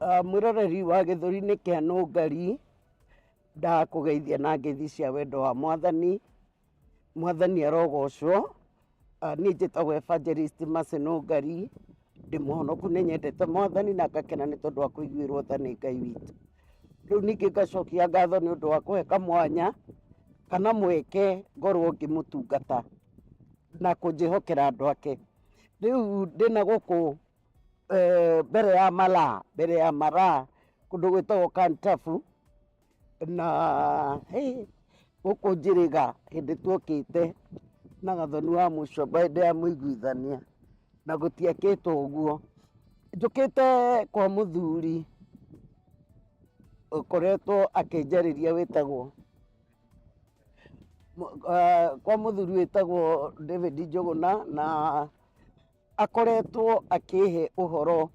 Mwĩroreri wa gĩthũri-inĩ kĩa Nũngari, ndakũgeithia na ngeithi cia wendo wa Mwathani, Mwathani arogocwo. Niĩ njĩtagwo Evangelist Mercy Nũngari, ndĩ mũhonoku nĩ nyendete Mwathani na ngakena nĩ tondũ wa kũiguĩrwo tha nĩ Ngai witũ. Rĩu ningĩ ngacokia ngatho nĩ ũndũ wa kũhe kamwanya kana mweke ngorwo ngĩmũtungata na kũnjĩhokera andũ ake. Rĩu ndĩna gũkũ mbere ya Malaa, mbere ya Malaa kũndũ gwĩtagwo Kantafu, na hĩ, gũkũ Njĩrĩga hĩndĩ tuokĩte na Gathoni wa Mũcomba hĩndĩ ya mũiguithania, na gũtiakĩtwo ũguo. Njũkĩte kwa mũthuri ũkoretwo akĩnjarĩria wĩtagwo, kwa mũthuri wĩtagwo David Njũgũna na akoretwo akĩhe ũhoro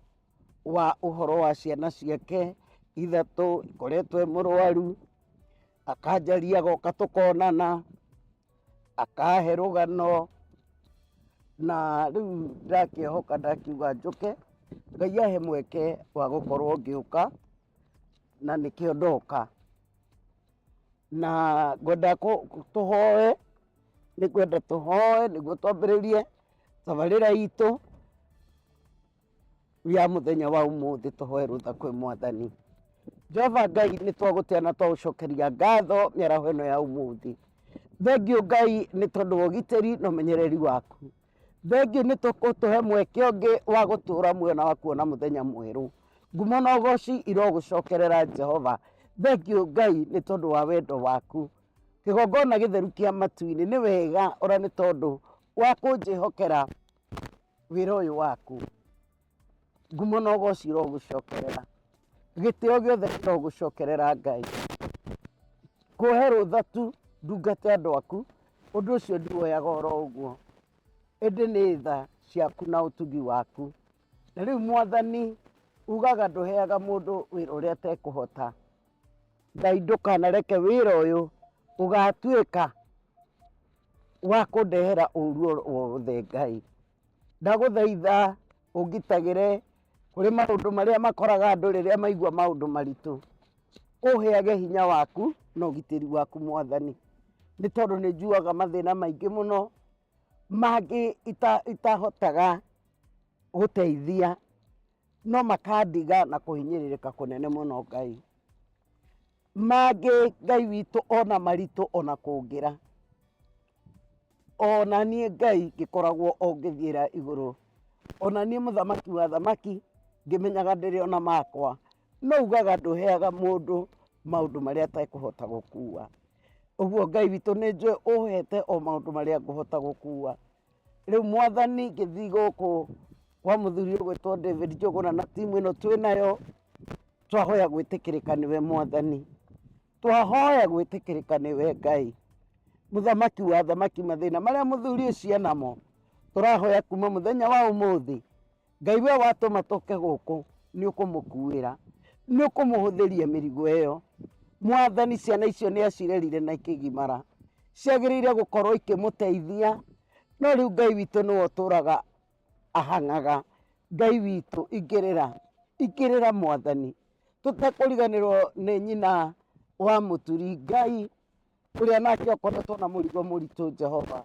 wa ũhoro wa ciana ciake ithatũ, ikoretwo e mũrwaru, akanjaria agoka tũkonana, akahe rũgano, na rĩu ndakĩhoka ndakiuga njũke, Ngai ahe mweke wa gũkorwo ngĩũka, na nĩkĩo ndoka. Na ngwenda tũhoe, nĩ ngwenda tũhoe nĩguo twambĩrĩrie tabarĩra itũ ya mũthenya wa ũmũthĩ, tũhoe rũtha kwĩ Mwathani. Jehova Ngai nĩ twagũtĩa na twagũcokeria ngatho mĩaraho ĩno ya ũmũthĩ. Thengiũ Ngai nĩ tondũ wa ũgitĩri na ũmenyereri waku. Thengiũ nĩ gũtũhe mweke ũngĩ wa gũtũra muoyo na wa kuona mũthenya mwerũ. Ngumo na ũgoci irogũcokerera Jehova. Thengiũ Ngai nĩ tondũ wa wendo waku. Kĩgongona gĩtheru kĩa matu-inĩ nĩ wega ona nĩ tondũ wa kũnjĩhokera wĩra ũyũ waku. Ngumo na ũgoci irogũcokerera. Gĩtĩo gĩothe kĩrogũcokerera Ngai. Kũhe rũtha tu ndungate andũ aku, ũndũ ũcio ndiwoyaga oro ũguo, ĩndĩ nĩ tha ciaku na ũtugi waku. Na rĩu Mwathani ugaga ndũheaga mũndũ wĩra ũrĩa atekũhota. Ngai ndũkanareke wĩra ũyũ ũgatuĩka wa kũndehera ũru o wothe Ngai. Ndagũthaitha ũngitagĩre kũrĩ maũndũ marĩa makoraga andũ rĩrĩa maigua maũndũ maritũ. Ũheage hinya waku na ũgitĩri waku Mwathani, nĩ tondũ nĩ njuaga mathĩna maingĩ mũno mangĩ itahotaga gũteithia no makandiga na kũhinyĩrĩrĩka kũnene mũno Ngai. Mangĩ Ngai witũ ona maritũ ona kũngĩra. Ona niĩ Ngai ngĩkoragwo o ngĩthiĩra igũrũ, ona niĩ mũthamaki wa athamaki ngĩmenyaga ndĩrĩ ona makwa, no ugaga ndũheaga mũndũ maũndũ marĩa atekũhota gũkua. Ũguo Ngai witũ nĩ njũĩ ũhete o maũndũ marĩa ngũhota gũkua. Rĩu Mwathani ngĩthiĩ gũkũ kwa mũthuri ũgwĩtwo David Njũgũna na timu ĩno twĩ nayo, twahoya gwĩtĩkĩrĩka nĩwe Mwathani. Twahoya gwĩtĩkĩrĩka nĩwe Ngai, mũthamaki wa athamaki, mathĩna marĩa mũthuri ũcio enamo, tũrahoya kuma mũthenya wa ũmũthĩ, Ngai we watũma tũke gũkũ, nĩ ũkũmũkuĩra, nĩ ũkũmũhũthĩria mĩrigo ĩyo. Mwathani ciana icio nĩ acirerire na ikĩgimara, ciagĩrĩire gũkorwo ikĩmũteithia, no rĩu Ngai witũ nĩwe ũtũraga ahang'aga. Ngai witũ ingĩrĩra, ingĩrĩra Mwathani. Tũtekũriganĩrwo nĩ nyina wa mũturi Ngai ũrĩa nake ũkoretwo na mũrigo mũritũ Jehova.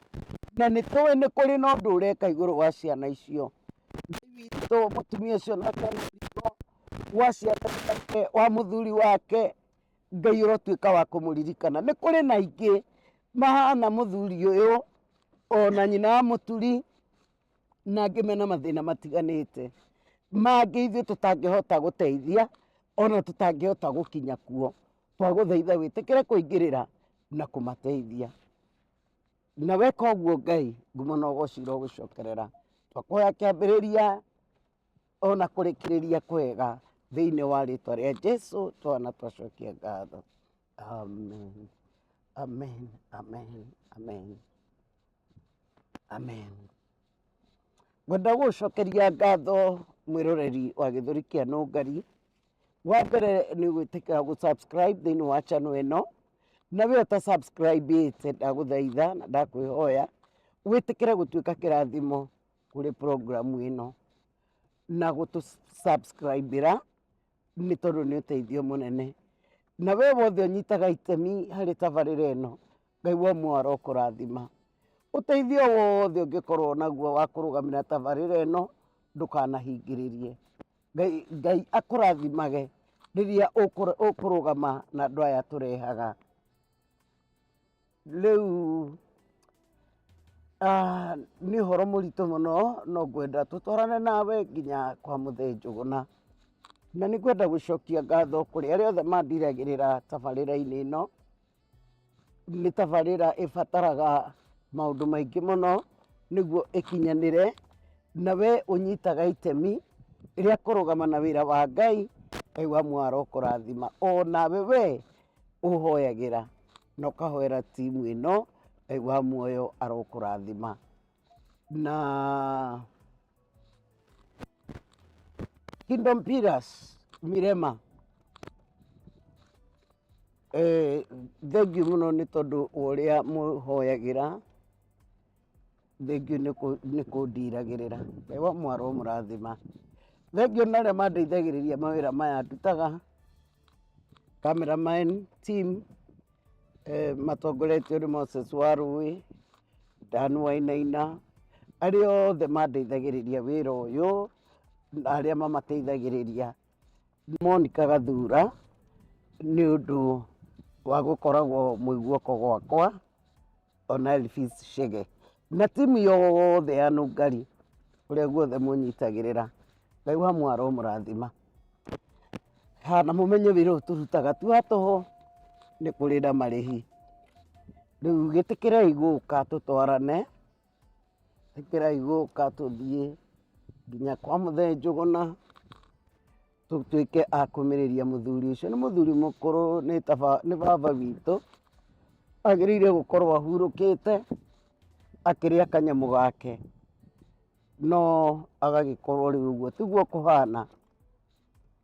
Na nĩ tũĩ nĩ kũrĩ na ũndũ ũreka igũrũ wa ciana icio. Ngai witũ mũtumia ũcio nake ena mũrigo wa ciana ciake, wa mũthuri wake, Ngai ũrotuĩka wa kũmũririkana. Nĩ kũrĩ na aingĩ mahana mũthuri ũyũ ona nyina wa mũturi na angĩ mena mathĩna matiganĩte, mangĩ ithuĩ tũtangĩhota gũteithia ona tũtangĩhota gũkinya kuo. Twagũthaitha wĩtĩkĩre kũingĩrĩra na kũmateithia. Na weka ũguo Ngai, ngumo na ũgoci irogũcokerera. Twakũhoya kĩambĩrĩria ona kũrĩkĩrĩria kwega thĩinĩ wa rĩtwa rĩa Jesu twana twacokia ngatho. Amen, amen, amen, amen. Amen. Ngwenda gũgũcokeria ngatho mwĩroreri wa gĩthũri kĩa Nũngari. Wa mbere nĩ gwĩtĩkĩra gũ subscribe thĩinĩ wa channel ĩno, na we ũta subscribe ĩte ndagũthaitha na ndakwĩhoya wĩtĩkĩre gũtuĩka kĩrathimo kũrĩ program ĩno na gũtũ subscribe ĩra. Nĩ tondũ nĩ ũteithio mũnene. Na we wothe ũnyitaga itemi harĩ tabarĩra ĩno, Ngai wa muoyo arokũrathima. Ũteithio wothe ũngĩkorwo naguo wa kũrũgamĩrĩra tabarĩra ĩno, ndũkanahingĩrĩrie. Ngai, Ngai akũrathimage rĩrĩa ũkũrũgama na andũ aya tũrehaga. Rĩu nĩ ũhoro mũritũ mũno no ngwenda tũtwarane nawe nginya kwa Mũthee Njũgũna. Na nĩ ngwenda gũcokia ngatho kũrĩ arĩa othe mandiragĩrĩra tabarĩra-inĩ ĩno. Nĩ tabarĩra ĩbataraga maũndũ maingĩ mũno nĩguo ĩkinyanĩre, na we ũnyitaga itemi rĩa kũrũgama na wĩra wa Ngai, Ngai wa muoyo arokũrathima. Onawe we ũhoyagĩra na ũkahoera timu ĩno, Ngai wa muoyo arokũrathima. Na Kingdom Pillars Mirema, thengiũ mũno nĩ tondũ wa ũrĩa mũhoyagĩra, thengiũ nĩ kũndiragĩrĩra. Ngai wa muoyo aromũrathima. Thengiũ na arĩa mandeithagĩrĩria mawĩra maya ndutaga, cameraman team matongoretio nĩ Moses Warũĩ, Dan Wainaina, arĩa othe mandeithagĩrĩria wĩra ũyũ na arĩa mamateithagĩrĩria. Monica Gathura nĩ ũndũ wa gũkoragwo mwĩ guoko gwakwa ona Elvis Chege na timu yothe ya Nũngari kũrĩa guothe mũnyitagĩrĩra. Ngai wa muoyo aromũrathima. Ha na mũmenye wĩra ũyũ tũrutaga ti wa tũhũ, nĩ kũrĩ na marĩhi. Rĩu gĩtĩkĩrei gũka tũtwarane, ĩtĩkĩrai gũka tũthiĩ nginya kwa Mũthee Njũgũna, tũtuĩke a kũmĩrĩria mũthuri ũcio. Nĩ mũthuri mũkũrũ nĩ baba witũ, agĩrĩire gũkorwo ahurũkĩte, akĩrĩa kanyamũ gake. No agagĩkorwo rĩu ũguo tiguo kũhana,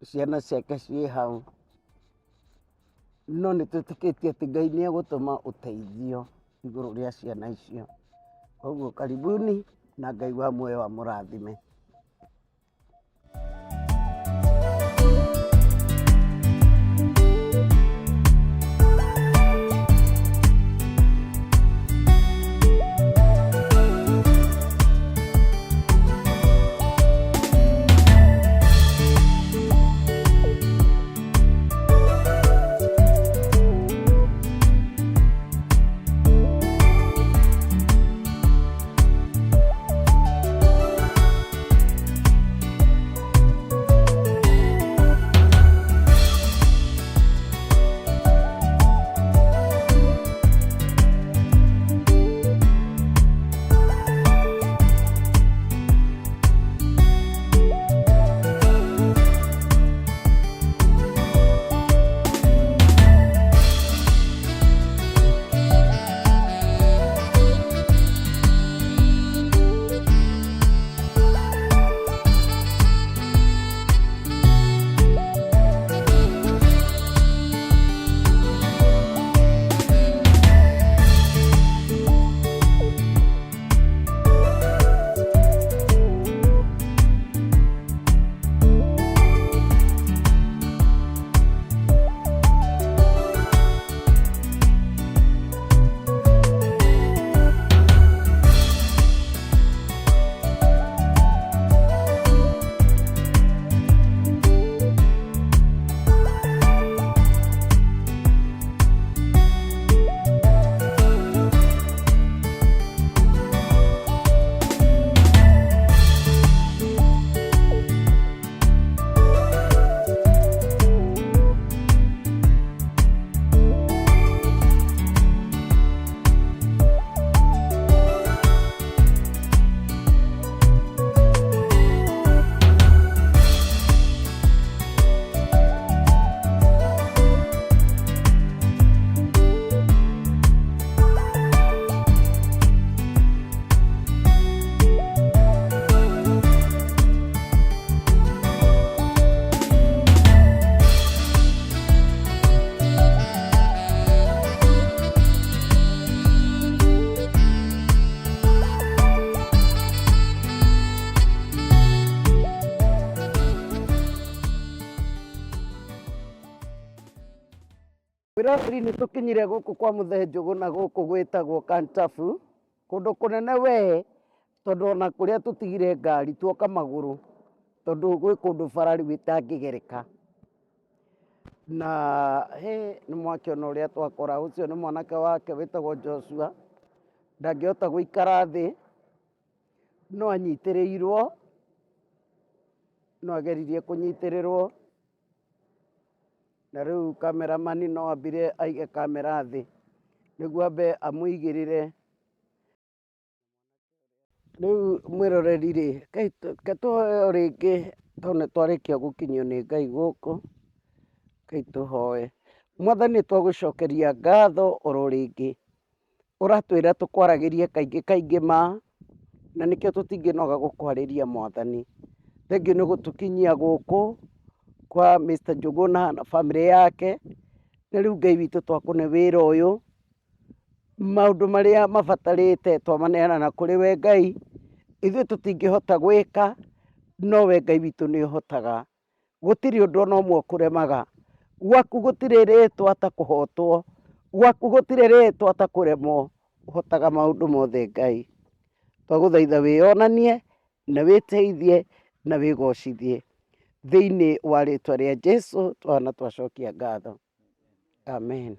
ciana ciake ciĩ hau, no nĩ twĩtĩkĩtie atĩ Ngai nĩ egũtũma ũteithio igũrũ rĩa ciana icio. Koguo karibuni na Ngai wa muoyo amũrathime. Mwĩroreri nĩ tũkinyire gũkũ kwa Mũthee Njũgũna gũkũ gwĩtagwo Kantafu, kũndũ kũnene we, tondũ ona kũrĩa tũtigire ngari tuoka magũrũ, tondũ gwĩ kũndũ bara rĩu ĩtangĩgereka. Na hĩ nĩ mwakĩona ũrĩa twakora, ũcio nĩ mwanake wake wĩtagwo Joshua, ndangĩhota gũikara thĩ, no anyitĩrĩirwo, no ageririe kũnyitĩrĩrwo. Na rĩu cameraman no ambire aige kamera thĩ nĩguo ambe amũigĩrĩre. Rĩu mwĩroreri rĩ, reke tũhoe o rĩngĩ tondũ nĩ twarĩkia gũkinyio nĩ Ngai gũkũ, rekei tũhoe. Mwathani nĩ twagũcokeria ngatho oro rĩngĩ, ũratwĩra tũkwaragĩrie kaingĩ kaingĩ ma, na nĩkĩo tũtingĩnoga gũkwarĩria Mwathani. Thengiũ nĩ gũtũkinyia gũkũ kwa Mr Njũgũna na bamĩrĩ yake, na rĩu Ngai witũ twakũne wĩra ũyũ, maũndũ marĩa mabatarĩte twamaneana na kũrĩ we Ngai, ithuĩ tũtingĩhota gwĩka, no we Ngai witũ nĩ ũhotaga. Gũtirĩ ũndũ ona ũmwe ũkũremaga. Gwaku gũtirĩ rĩtwa ta kũhotwo, gwaku gũtirĩ rĩtwa ta kũremwo, ũhotaga maũndũ mothe Ngai. Twagũthaitha wĩyonanie na wĩteithie na wĩgocithie. Thĩinĩ wa rĩtwa rĩa Jesu twana twacokia ngatho. Amen.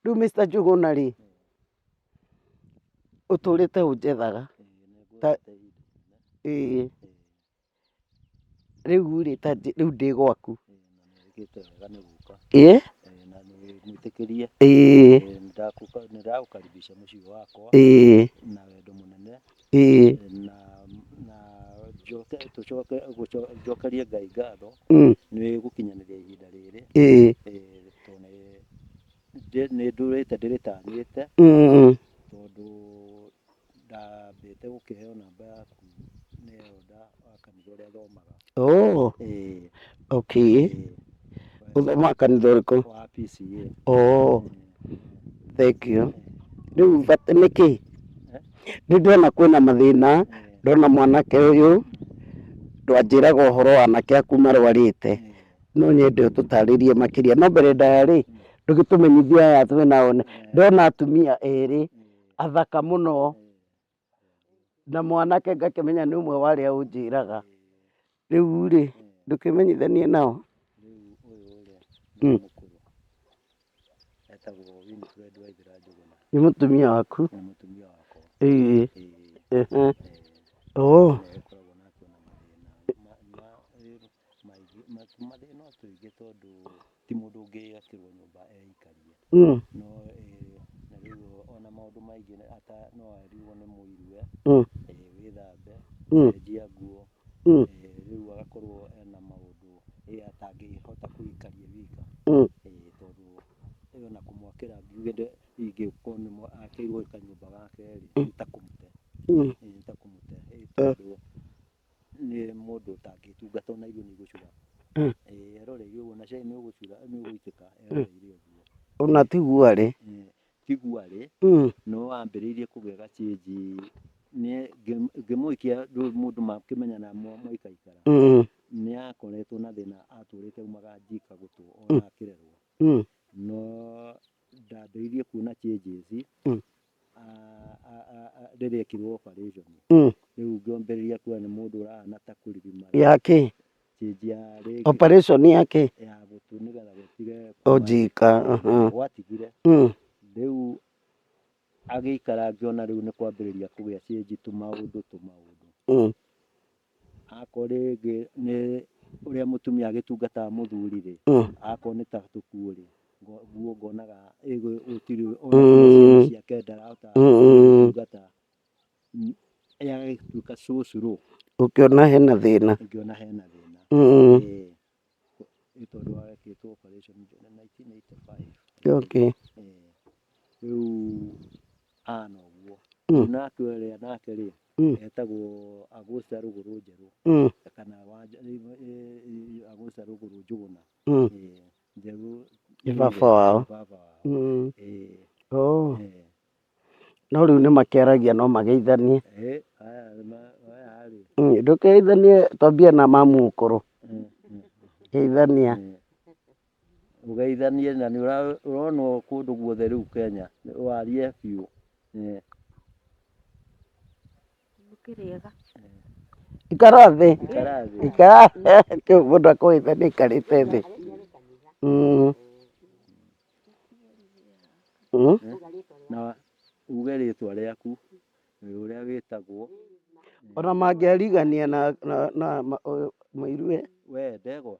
Rĩu Mr Njũgũna rĩ, ũtũrĩte ũnjethaga. Ĩĩ. Rĩu rĩ, ta rĩu ndĩ gwaku. Wĩkĩte wega nĩ gũka. Ĩĩ. Na nĩ mwĩtĩkĩrie. Ĩĩ. Nĩ ndagũkaribisha mũciĩ wakwa. Ĩĩ. Na wendo mũnene. Ĩĩ. Na njoke tũcoke njokerie Ngai ngatho nĩ gũkinyanĩria ihinda rĩrĩ. Ĩĩ. Tondũ nĩ ndũrĩte ndĩrĩtanyĩte. Tondũ ndambĩte gũkĩheo namba yaku nĩ elder wa kanitha ũrĩa thomaga. Oh. Ĩĩ. Okay. Ĩĩ. Ũthomaga kanitha ũrĩkũ? Wa PCEA. Oh. Thank you. Rĩu bata nĩ kĩ? Nĩ ndona kwĩna mathĩna, ndona mwanake ũyũ, ndwanjĩraga ũhoro wa anake aku marwarĩte, no nyende ũtũtarĩrie makĩria. No mbere ndaya rĩ, ndũgĩtũmenyithie aya twĩnao. Ndona atumia erĩ athaka mũno, na mwanake ngakĩmenya nĩ ũmwe wa arĩa ũnjĩraga. Rĩu rĩ, ndũkĩmenyithanie nao. Rĩu ũyũ rĩ, nĩwe mũkũrũ, etagwo Winifred Waithera Njũgũna. Nĩ mũtumia waku? Nĩ mũtumia wakwa. Ĩĩ. Ĩĩ. Ehe. Oh. Nĩ agĩkoragwo nake na mathĩna maingĩ, mathĩna o tũingĩ tondũ ti mũndũ ũngĩakĩrwo nyũmba eikarie. No na rĩu ona maũndũ maingĩ no arigwo nĩ mũiruwe, wĩthambe, cenjia nguo, rĩu agakorwo ena maũndũ atangĩhota kwĩikaria wika, tondũ ona kũmwakĩra ngiuge ingĩkorwo akĩirwo kanyũmba gake rĩ, nĩ ta kũmũte, nĩ ta kũmũte tondũ nĩ mũndũ ũtangĩtungata ona irio nĩ igũcura. Ĩĩ eroreire ũguo na cai nĩ ũgũcura nĩ ũgũitĩka eroreire ũguo. Ona tiguo arĩ. Tiguo arĩ, no ambĩrĩirie kũgĩa gacĩnji ngĩmũhikia rĩu mũndũ makĩmenyana mwaikaikara, nĩ akoretwo na thĩna atũrĩte aumaga njika gũtũ ona akĩrerwo. No ndambĩrĩirie kuona changes rĩrĩa ekirwo operation. Rĩu ngĩambĩrĩria kuona nĩ mũndũ ũrahana ta kũririma. Ya kĩ? Change ya rĩngĩ. Operation ya kĩ? Ya gũtũ nĩgetha gũtige kuma. Ũnjika. Gwatigire. Rĩu agĩikara ngĩona rĩu nĩ kwambĩrĩria kũgĩa change tũmaũndũ tũmaũndũ. Akorwo rĩngĩ nĩ ũrĩa mũtumia agĩtungataga mũthuri rĩ, akorwo nĩ ta tũkuo rĩ, nguo ngonaga gũtirĩ ona ciana ciake ndarahota gũtungata, agagĩtuĩka so slow. Ũkĩona hena thĩna. Ngĩona hena thĩna. Ĩĩ, nĩ tondũ ekĩtwo operation 1985. Okay. Rĩu ahana ũguo. Rĩu nake ũrĩa nake rĩ, etagwo Agusta Rũgũrũ Njerũ kana Agusta Rũgũrũ Njũgũna. Njerũ Nĩ baba wao. Nĩ baba wao. Ĩĩ. Oh. No rĩu nĩ makĩaragia no mageithanie. Aya rĩ. Ndũkĩgeithanie twambie na mamu mũkũrũ. Geithania. Ũgeithanie na nĩ ũronwo kũndũ guothe rĩu Kenya, warie biũ. Ikara thĩ. Ikara thĩ. Ikara kĩu mũndũ akũgeithania aikarĩte thĩ. Na uge rĩtwa rĩaku, ũrĩa wĩtagwo. Ona mangĩarigania na na na mũiruwe. We ndegwa.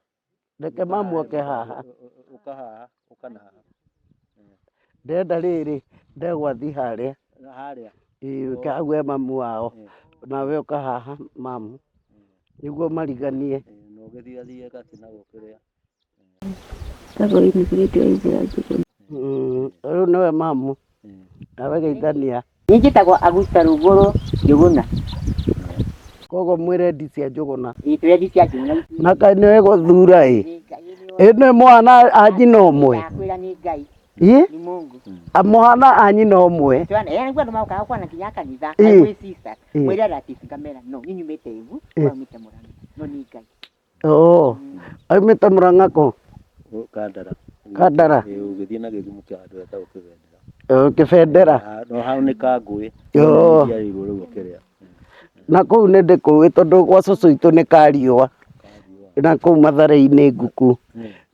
Reke mamu oke haha. Ũka haha, ũka na haha. Ndĩrenda rĩrĩ, ndegwa thiĩ harĩa. Harĩa. Ĩĩ ũke hau he mamu wao. Nawe ũka haha mamu. Nĩguo mariganie. Na ũgĩthiathiĩ gatĩ na gũkĩrĩa. Rĩu nĩwe mamu. Nawe geithania. Niĩ njĩtagwo Agusta Rũgũrũ Njũgũna. Koguo mwĩ rendi cia Njũgũna. Ĩĩ twĩ rendi cia Njũgũna. Na kaĩ nĩwe gũthura ĩ. Ĩ nĩ mwana a nyina ũmwe. Ndakwĩra nĩ Ngai. Ĩ? Nĩ Mungu. Mũhana a nyina ũmwe. Twana, ĩ nĩguo andũ magokaga kwana nginya kanitha. Ĩ. Mwĩ sisters. Ĩ. Mwĩ relatives ngamera no, niĩ nyumĩte Embu, Ĩ. we aumĩte Mũrang'a. No nĩ Ngai. Oo. Aumĩte Mũrang'a kũ? Kandara. Kandara. Ĩĩ ũgĩthiĩ na gĩthumo kĩa handũ hetagwo Kĩbendera. Oo, Kĩbendera. No hau nĩ Kangũĩ. Oo. Njiarĩirwo rĩu kĩrĩa. Na kũu nĩ ndĩkũĩ tondũ gwa cũcũ witũ nĩ Kariũa. Na kũu Mathare-inĩ Nguku.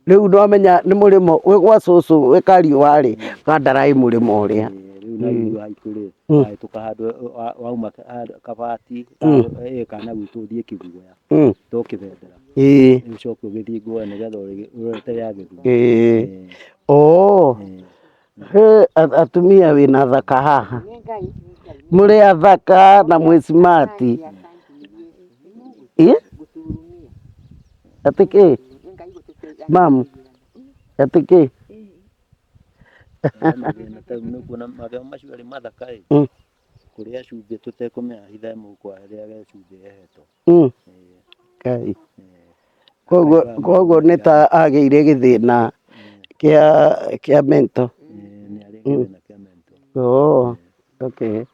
Rĩu nĩwamenya nĩ mũrĩmo wĩ gwa cũcũ wĩ Kariũa rĩ, Kandara ĩ mũrĩmo ũrĩa. Rĩu na ithuĩ haitũ rĩ, wahĩtũka handũ wauma Kabati kana gwitũ ũthiĩ Kĩguoya to Kĩbendera. Ũcoke ũgĩthiĩ Ngũya nĩgetha ũrorete ya Gĩthumo. Oo. Atumia wĩna thaka haha. Mũrĩ athaka na mwĩ smart. Ĩ? Atĩ kĩ? Mamu, atĩ kĩ? Mathĩna ta rĩu nĩũkuona magego macio erĩ mathaka ĩ, kũrĩa cumbĩ tũtekũmenya hitha mũhuko arĩage cumbĩ ehetwo. Ngai. Koguo koguo nĩ ta agĩire gĩthĩna kĩa kĩa mental. Nĩ arĩ gĩthĩna kĩa mental. Oo, okay.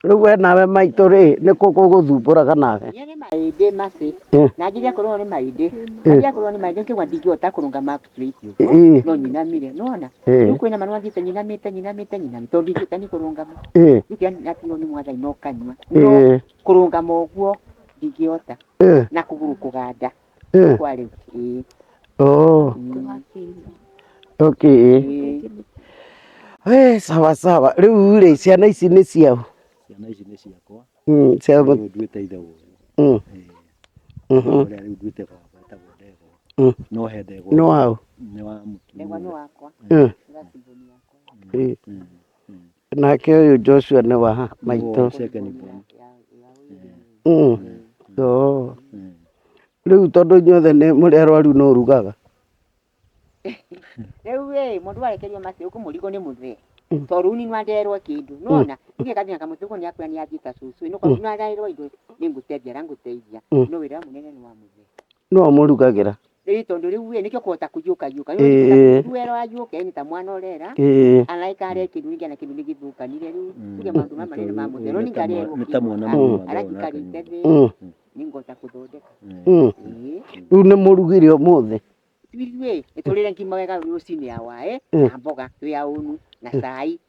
Rĩu we nawe maitũ rĩ, nĩ kũ gũgũthumbũraga nawe? Niĩ nĩ maĩndĩ maci. Na njirie kũrũo nĩ maĩndĩ. Njirie kũrũo nĩ maĩndĩ ngĩigua ndingĩhota kũrũngama straight ũguo. No nyinamire, nĩwona? Rĩu kwĩna marũa thiĩte nyinamĩte nyinamĩte nyinamĩte tondũ ndingĩhota nĩ kũrũngama. Rĩu kĩrĩa ndatigirwo nĩ mwathani no kanyua. No kũrũngama ũguo ndingĩhota. Na kũgũrũ kũganda. Kwa rĩu. Ĩĩ. Oo. Okay. Ĩĩ. Sawa sawa. Rĩu rĩ, ciana ici nĩ ciaũ? Ciana ici nĩ ciakwa. Cia Rĩu nduĩte ithe wao. Ũrĩa rĩu nduĩte baba etagwo Ndegwa. No he Ndegwa. Nĩ waũ? Nĩ wa mũtumia. Ndegwa nĩ wakwa. Last born yakwa. Nake ũyũ Joshua nĩ wa maitũ. Second born. Oo. Rĩu tondũ inyuothe nĩ mũrĩ arwaru nũ ũrugaga? Rĩu ĩ mũndũ arekerio macio ũkũmũrigwo nĩ mũthee tondũ rĩu nĩwanderwo kĩndũ nĩwona rĩu gathiĩ kamũtĩ ũguo nĩakwĩra nĩathiĩ ta cũcũ no nĩwanderwo indo nĩngũteithia arangũteithia no wĩra mũnene nĩ wa mũthee. Nũ ũmũrugagĩra? Ĩĩ tondũ rĩu ĩ nĩkĩo kũhota kũhiũka hiũka rĩu wera wahiũka nĩ ta mwana ũrera anaikare kĩndũ ningĩ na kĩndũ nĩgĩthũkanire rĩu tuge maũndũ maya manene ma mũthee no ningarerwo Nĩ ta mwana mũgima arajikarĩte thĩ nĩngũhota gũthondeka. Ĩĩ. Rĩu nĩ mũrugire ũmũthĩ? Ithuĩ nĩtũrĩre ngima wega rũcinĩ ya waĩ na mboga twĩ aũnu na cai.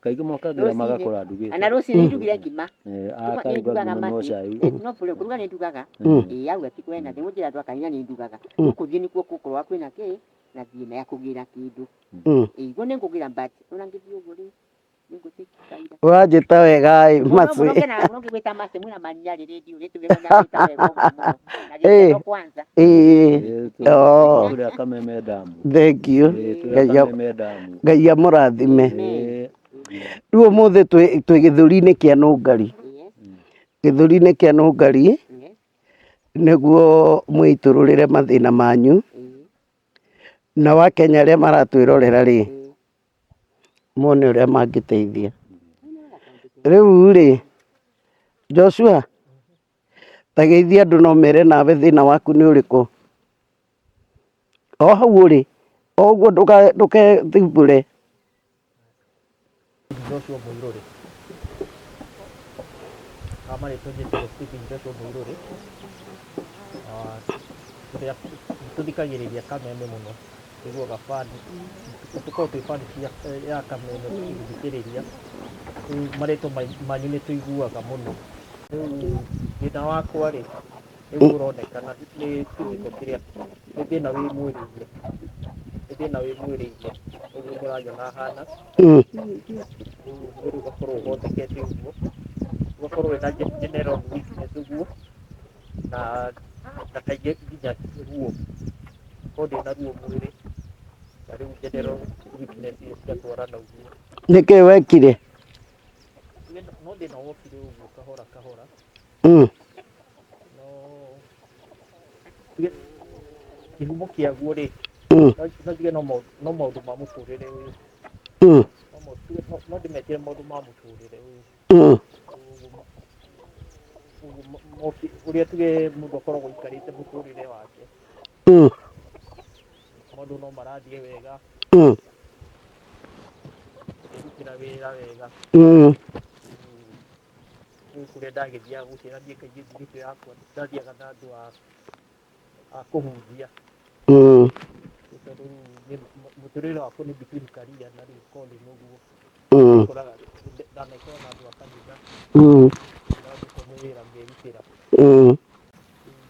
Kaingĩ mokagĩra magakora ndugĩte. Na rũcinĩ ndugire ngima. Akaruga ngima no cai. No bũrũ kũruga nĩ ndugaga. Ĩĩ auga ti kwena thĩ mũnjĩra andũ a kanitha nĩ ndugaga. Gũkũ thiĩ nĩkuo gũkorwo kwĩna kĩ na thĩna ya kũgĩra kĩndũ. Ĩĩ guo nĩngũgĩra but ona ngĩthiĩ ũguo rĩ nĩngũtĩkaira. Ũranjĩta wega ĩ Mũno Mercy. mũno ngenaga mũno ngĩgwĩta Mercy mwĩna manyarĩ rĩndiũ rĩtũge mũnyarĩta wega ũguo mũno. Na gĩkeno kwanza. Ĩĩ. Oo. Tũrĩa kameme ndamu. Thank you. Tũrĩa kameme ndamu. Ngai amũrathime. Rĩu ũmũthĩ twĩ gĩthũri-inĩ kĩa Nũngari. Gĩthũri-inĩ kĩa Nũngari nĩguo mwĩitũrũrĩre mathĩna manyu. Na Wakenya arĩa maratwĩrorera rĩ, mone ũrĩa mangĩteithia. Rĩu rĩ, Joshua, ta geithia andũ no mere nawe thĩna waku nĩ ũrĩkũ. O hau ũrĩ, o ũguo ndũgethumbũre. Joshua Mũirũrĩ. Marĩtwa njĩtagwo Stephen Joshua Mũirũrĩ. Tũrĩa tũthikagĩrĩria Kameme mũno, tũiguaga fan, tũkoragwo twĩ fan cia ya Kameme tũkĩgũthikĩrĩria. Rĩu marĩtwa manyu nĩ tũiguaga mũno. Rĩu thĩna wakwa rĩ, nĩguo ũronekana nĩ kĩgĩko kĩrĩa, nĩ thĩna wĩ mwĩrĩ-inĩ, nĩ thĩna wĩ mwĩrĩ-inĩ, ũguo mũranyona hana. Rĩu mwĩrĩ ũgakorwo ũhondekete ũguo, ũgakorwo wĩna general weakness ũguo. Na na kaingĩ nginya ruo, korwo ndĩna ruo mwĩrĩ na rĩu general weakness icio cigatwarana ũguo. Nĩkĩ wekire? No thĩna wokire ũguo kahora kahora. No kĩhumo kĩaguo rĩ, no njuge no maũndũ ma mũtũrĩre ũyũ. No ndĩmetĩre maũndũ ma mũtũrĩre ũyũ. Ũrĩa tuge mũndũ akoragwo aikarĩte mũtũrĩre wake. Maũndũ no marathiĩ wega. Ũkĩrutĩra wĩra wega. Rĩu kũrĩa ndagĩthiaga gũcera niĩ kaingĩ thiritũ yakwa ndathiaga na andũ a kũhunjia. Tondũ rĩu mũtũrĩre wakwa nĩ between career na rĩu calling ũguo. Ũkoraga ndanekora na andũ a kanitha. Ndandĩkwo nĩ wĩra ngerutĩra.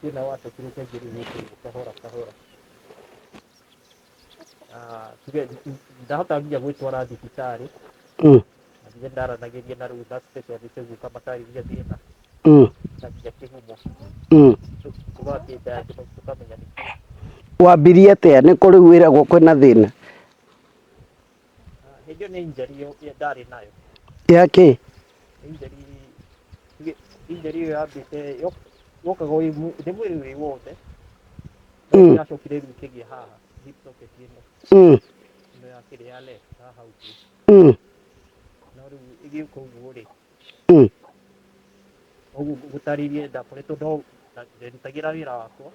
Thĩna wacokire ũkĩanjĩrĩria ũguo kahora kahora. Tuge ndahota nginya gwĩtwara thibitarĩ. Na nginya ndaranagĩria na rĩu na specialist ũguo ũkamatarĩria thĩna. Na nginya kĩhumo. Tũgathiĩ diagnose tũkamenya nĩkĩ. Wambirie atĩa? Nĩ kũ rĩu wĩragwo kwĩna thĩna? Hĩndĩ ĩyo nĩ injury ndarĩ nayo. Ya kĩ? Injury, injury ĩyo yambĩte yokaga nĩ mwĩrĩ wĩ wothe. Yacokire rĩu ĩkĩgĩa haha hip socket ĩno. Ĩno ya kĩrĩa ya left haha ũguo. No rĩu ĩgĩũka ũguo rĩ. Ũguo ngũtarĩirie ndakoretwo no nderutagĩra wĩra wakwa.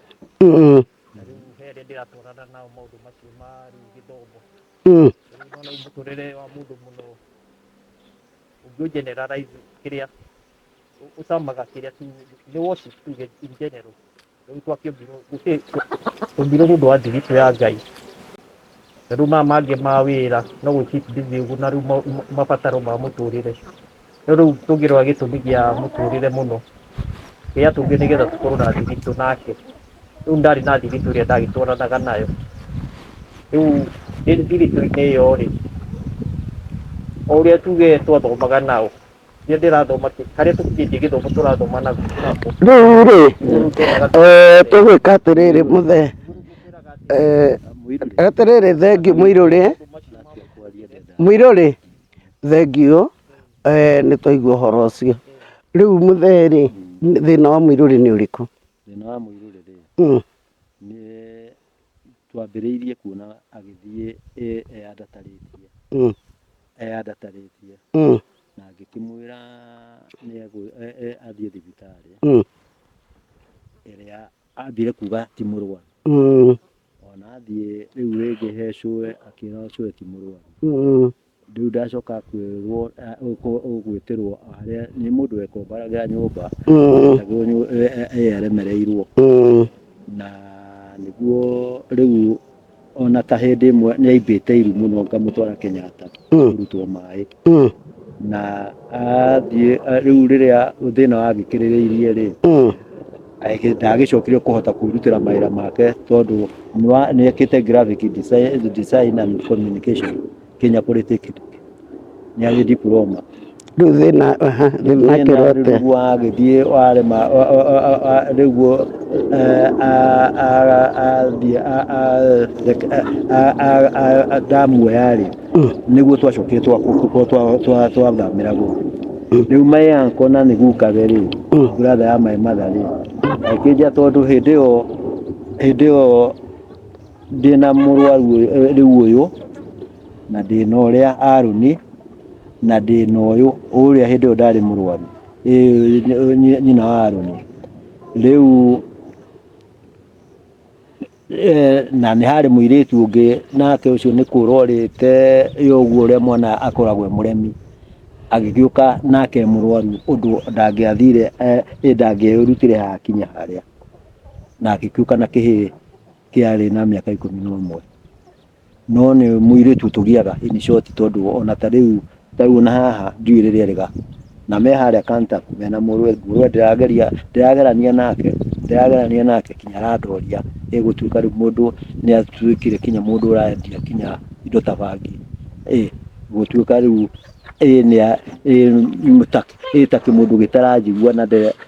Na rĩu he arĩa ndĩratwarana nao maũndũ macio ma rĩu gĩthomo. Rĩu nĩwona rĩu mũtũrĩre wa mũndũ mũno ũngĩ generalize kĩrĩa ũcamaga kĩrĩa tu nĩ worship tuge in general. Rĩu twakĩũmbirwo gũtirĩ tũmbirwo nĩ ũndũ wa thiritũ ya Ngai. Na rĩu maya mangĩ ma wĩra no gwĩ keep busy ũguo na rĩu mabataro ma mũtũrĩre. No rĩu tũngĩrora gĩtũmi gĩa mũtũrĩre mũno kĩrĩa tũngĩ nĩgetha tũkorwo na thiritũ nake. Rĩu ndarĩ na thiritũ ĩrĩa ndagĩtwaranaga nayo. Rĩu ndĩ thiritũ-inĩ ĩyo rĩ, o ũrĩa tuge twathomaga nao, rĩrĩa ndĩrathoma harĩa tũkinyĩtie gĩthomo tũrathoma nako. Rĩu rĩ, tũgwĩka atĩrĩrĩ mũthee, atĩrĩrĩ thengiũ mũirũrĩ, mũirũrĩ, thengiũ, nĩ twaigua ũhoro ũcio. Rĩu mũthee rĩ, thĩna wa mũirũrĩ nĩ ũrĩkũ? Thĩna wa mũirũrĩ rĩ, nĩ twambĩrĩirie kuona agĩthiĩ eyandatarĩtie. Eyandatarĩtie. Na ngĩkĩmwĩra nĩ athiĩ thibitarĩ. Ĩrĩa ambire kuga ti mũrwaru. Ona athiĩ rĩu rĩngĩ he cũwe akĩra cũwe ti mũrwaru. Rĩu ndacoka kwĩrwo gwĩtĩrwo harĩa nĩ mũndũ wekombaragĩra nyũmba. Etagwo aremereirwo. Na nĩguo rĩu ona ta hĩndĩ ĩmwe nĩ aimbĩte iru mũno ngamũtwara Kenyatta kũrutwo maĩ. Na athiĩ rĩu rĩrĩa thĩna wagĩkĩrĩrĩirie rĩ, ndagĩcokire kũhota kwĩrutĩra mawĩra make tondũ nĩ ekĩte graphic design and communication Kenya Polytechnic. Nĩ arĩ diploma. Rĩu thĩna thĩna akĩrwo atĩa? Rĩu wagĩthiĩ warema rĩu athiĩ ndamuoya rĩ, nĩguo twacokire twathamĩra gũkũ. Rĩu my uncle na nĩ gukawe rĩ, brother ya my mother rĩ, akĩnjĩra tondũ hĩndĩ ĩyo hĩndĩ ĩyo ndĩna mũrwaru rĩu ũyũ na ndĩna ũrĩa Aroni na ndĩna ũyũ ũrĩa hĩndĩ ĩyo ndarĩ mũrwaru nyina wa Aroni. Rĩu na nĩ harĩ mũirĩtu ũngĩ nake ũcio nĩ kũra orĩte ũguo ũrĩa mwana akoragwo e mũremi, agĩgĩũka nake e mũrwaru ũndũ ndangĩathire ndangĩerutire hakinya harĩa. Na agĩkĩũka na kĩhĩĩ kĩarĩ na mĩaka 11. No nĩ mũirĩtu tũgiaga in short, tondũ ona ta rĩu, ta rĩu ona haha ndiũĩ rĩrĩa rĩga na me harĩa Kantaku mena mũrũwe. Mũrũwe ndĩrageria, ndĩragerania nake, ndĩragerania nake kinya arandoria. Ĩgũtuĩka rĩu mũndũ nĩ atuĩkire kinya mũndũ ũrendia kinya indo ta bangi. Ĩ gũtuĩka rĩu ĩ nĩ ĩ ta ĩ ta kĩmũndũ gĩtaranjigua na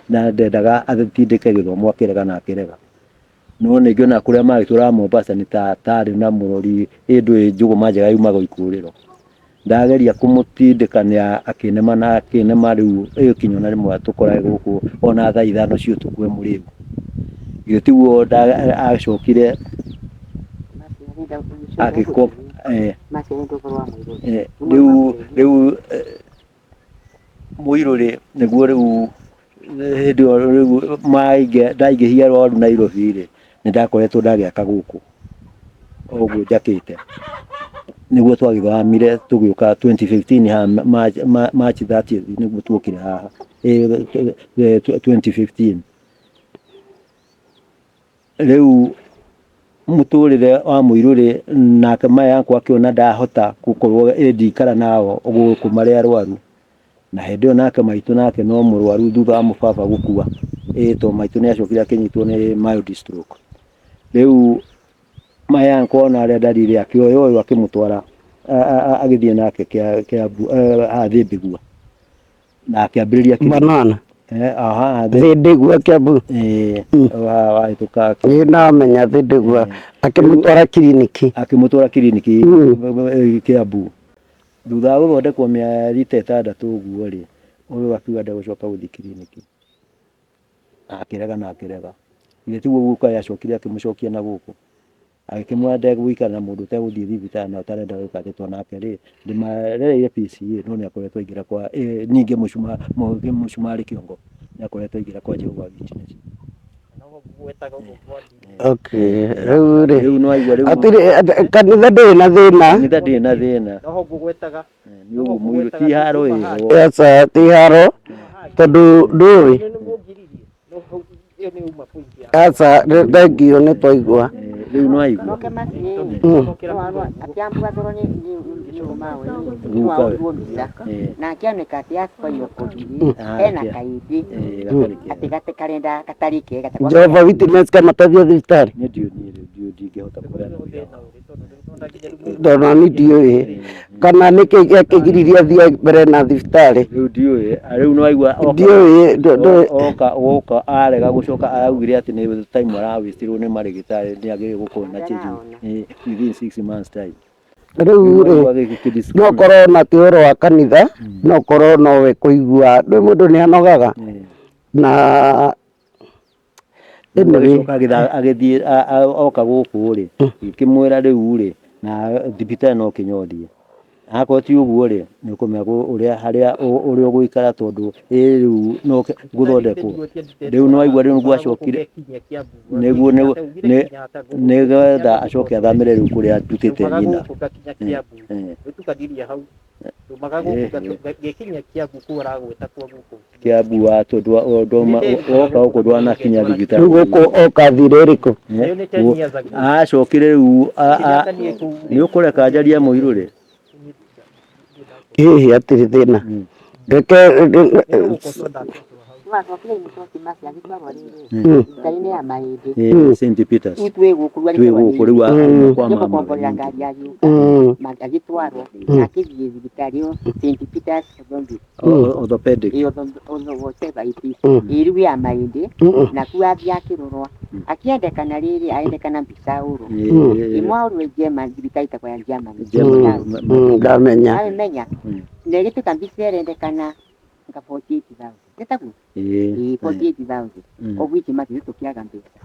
na ndendaga atindĩke gĩthomo, akĩrega na akĩrega. No ningĩ ona kũrĩa magĩtũraga Mombasa nĩ ta tarĩ na mũrori ĩ ndũĩ njũgũma njega yumaga ikũrĩro. Ndageria kũmũtindĩka nĩ akĩnema na akĩnema. Rĩu ĩ kinya ona rĩmwe tũkorage gũkũ ona thaa 5 cia ũtukũ e mũrĩu. Githĩ tiguo acokire agĩko rĩu mũirũ rĩ, nĩguo rĩu hĩndĩ ĩyo rĩu ndaingĩhia rwaru Nairobi rĩ, nĩ ndakoretwo ndagĩaka gũkũ o ũguo njakĩte. Nĩguo twagĩthamire tũgĩũka 2015 haha March 30th nĩguo tuokire haha 2015. Rĩu mũtũrĩre wa mũirũ rĩ, nake maya yakwa akĩona ndahota gũkorwo ĩ ndikara nao gũkũ marĩ arwaru. Na hĩndĩ ĩyo nake maitũ nake no mũrwaru thutha wa mũbaba gũkua, ĩ to maitũ nĩ acokire akĩnyitwo nĩ mild stroke. Rĩu maya yakwa ona arĩa ndarire akĩoya ũyũ akĩmũtwara agĩthiĩ nake Kiambu haha Thĩmbĩgua na akĩambĩrĩria Banana. Haha Thĩndĩgua Kiambu. Wahĩtũka. Ĩ ndamenya Thĩndĩgua, akĩmũtwara kiriniki. Akĩmũtwara kiriniki Kiambu. Thutha wa gũthondekwo mĩeri ta 6 ũguo rĩ, ũyũ akiuga ndegũcoka gũthiĩ kiriniki. Akĩrega na akĩrega. Githĩ tiguo guka acokire akĩmũcokia na gũkũ. Agĩkĩmwĩra ndegũikara na mũndũ ũtegũthiĩ thibitarĩ na ũtarenda gwĩka atĩ, tondũ nake rĩ, ndĩmarereire PCA no nĩ akoretwo aingĩra kwa ningĩ mũcumarĩ kĩongo nĩ akoretwo aingĩra kwa Jehovah Witness. Okay, rĩu rĩ, Rĩu nĩwaigua rĩu hatirĩ kanitha ndĩrĩ na thĩna. Kanitha ndĩrĩ na thĩna. Noho ngũgwetaga. Nĩ ũguo mũirũ ti haro ĩho. Aca, ti haro tondũ ndũĩ. Nĩ mũngiririe no hau ĩyo nĩ uma point ya Aca, thengio nĩ twaigua. Rĩu nĩwaigua. Noke maci Akĩambua toro nĩ ũmawe Guka we. nĩwaũrirwo mbica na akĩoneka atĩ akwaiywo kũriri hena kaĩndĩ Gatarĩ kega. Atĩ gate karenda gatarĩ kega ta Jehovah Witness kamateithia thibitarĩ. Niĩ ndiũĩ, niĩ rĩu ndiũĩ, ndingĩhota kũheana ũira wao. Tondũ nani ndiũĩ kana nĩkĩ gĩakĩgiririe athiĩ mbere na thibitarĩ. Rĩu ndiũĩ, rĩu nĩwaigua oka Ndiũĩ ndũĩ. Oka oka arega gũcoka, araugire atĩ nĩ time arawĩstirwo nĩ marĩgĩtarĩ, nĩ agĩrĩire gũkorwo na change within 6 months time. Rĩu rĩ, no korwo na ti ũhoro wa kanitha, no korwo nowe kũigua ndũĩ mũndũ nĩ anogaga na anyway. Agĩcoka agĩthiĩ oka gũkũ rĩ, ngĩkĩmwĩra rĩu rĩ, na thibitarĩ no kinya ũthiĩ, akorwo ti ũguo rĩ, nĩ ũkũmenya ũrĩa harĩa ũrĩa ũgũikara, tondũ ĩ rĩu no gũthondekwo. Rĩu nĩwaigua rĩu nĩguo acokire nĩguo nĩgetha acoke athamĩre rĩu kũrĩa ndutĩte nyina. Gũkũ ngakinya Kiambu. Rĩu hau ndumaga gũkũ ngĩkinya Kiambu kũu aragwĩta kwa gũkũ. Kiambu wa tondũ woka gũkũ ndwanakinya thibitarĩ. Rĩu gũkũ oka thire ĩrĩkũ? Ĩyo nĩ 10 years ago. Acokire rĩu Kenyatta niĩ kũu. Nĩ ũkũreka njarie mũirũ rĩ. Hihi hatirĩ thĩna, reke. Nĩgũkocwo ndakocwo hau. Nĩwacokire imũcoki maci agĩtwarwo rĩrĩ thibitarĩ-inĩ ya mahĩndĩ. St Peters. Rĩu twĩ gũkũ rĩu. Twĩ gũkũ rĩu kwa mama. Gũkomborera ngari agĩũka agĩtwarwo na akĩthiĩ thibitarĩ ĩyo St Peters Orthopedic. Orthopedic. Ĩ whatever it is, ĩ rĩu ya mahĩndĩ. Na kuo athiĩ akĩrorwo akĩendekana rĩrĩ aendekana mbica ũrũ ĩmwe aũrwo German, thibitarĩ ĩtagwo ya Germany. Germany. Ndamenya. Amenya na ĩgĩtuĩka mbica ĩrendekana nga 48,000 nĩtaguo. Ĩ 48,000 of which matirĩ tũkĩaga mbeca.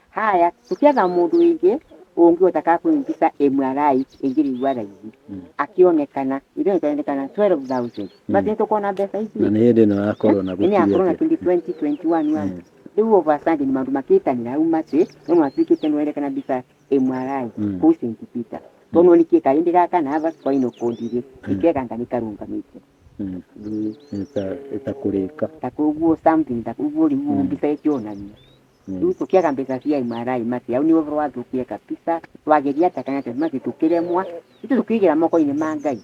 Haya, tũkĩetha mũndũ wĩngĩ ũngĩhota ka kwĩ mbica MRI ĩngĩrĩhwo raithi, akĩonekana ithuĩ tũrendekana 12,000 matirĩ tũkona mbeca ici. Na nĩ hĩndĩ ĩno ya corona. Nĩ ya corona. Gũtirĩ. 2020 21 rĩu over Sunday nĩ maũndũ makĩtanĩra hau maci no matuĩkĩte nĩwendekana mbica MRI kũu St Peter tondũ nĩkĩ karĩndĩ gaka na hava spinal cord rĩ ikeganga nĩ karũngamĩte. Ĩtakũrĩka. Ta koguo something ta koguo rĩu mbica ĩkĩonania. Rĩu tũkĩaga mbeca cia MRI maci, hau nĩho ũhoro wathũkire kabisa, twageria atĩa kana atĩa maci tũkĩremwa, ithuĩ tũkĩigĩra moko-inĩ ma Ngai.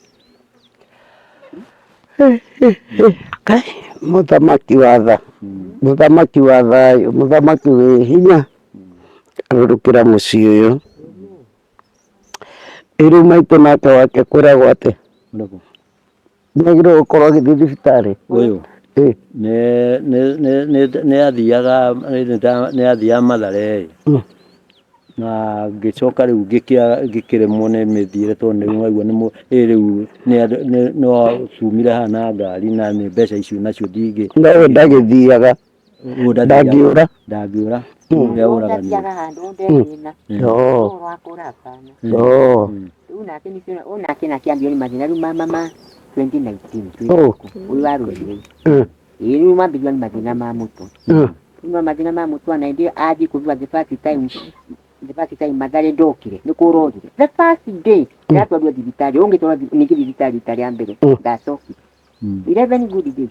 Ngai, mũthamaki wa tha, mũthamaki wa thayũ, mũthamaki wĩ hinya, arũrũkĩra mũciĩ ũyũ. Ĩ rĩu maitũ nake wake kwĩragwo atĩa? Ũrĩkũ? Nĩagĩrĩirwo gũkorwo agĩthiĩ thibitarĩ? Ũyũ? Ĩ. Nĩ nĩ nĩ nĩ nĩ athiaga nĩ athiaga Mathare ĩ, na ngĩcoka rĩu ngĩkĩremwo nĩ mĩthiĩre tondũ nĩ waigua nĩ ĩ rĩu nĩ no tumire haha na ngari na nĩ mbeca icio nacio ndingĩ. No we ndagĩthiaga. Ũyũ Ndangĩũra. Ndangĩũra. Ũrĩa ũraga nĩ. Ndathiaga handũ ndethĩna. Oo. Ũhoro wa kũra hapana. Oo. Rĩu nake nĩcio o nake nake ambio nĩ mathĩna rĩu ma ma 2019 twĩ Oh. gũkũ. Ũyũ wa rũrĩrĩ. Ĩĩ rĩu mambĩrĩrio nĩ mathĩna ma mũtwe. Rĩu ma mathĩna ma mũtwe na hĩndĩ ĩyo athiĩ kũrua the first time, the first time Mathare ndokire nĩ kũrorire. The first day ndatwarirwo thibitarĩ, ũngĩtwarwo ningĩ thibitarĩ rita rĩa mbere ndacokire. 11 good days.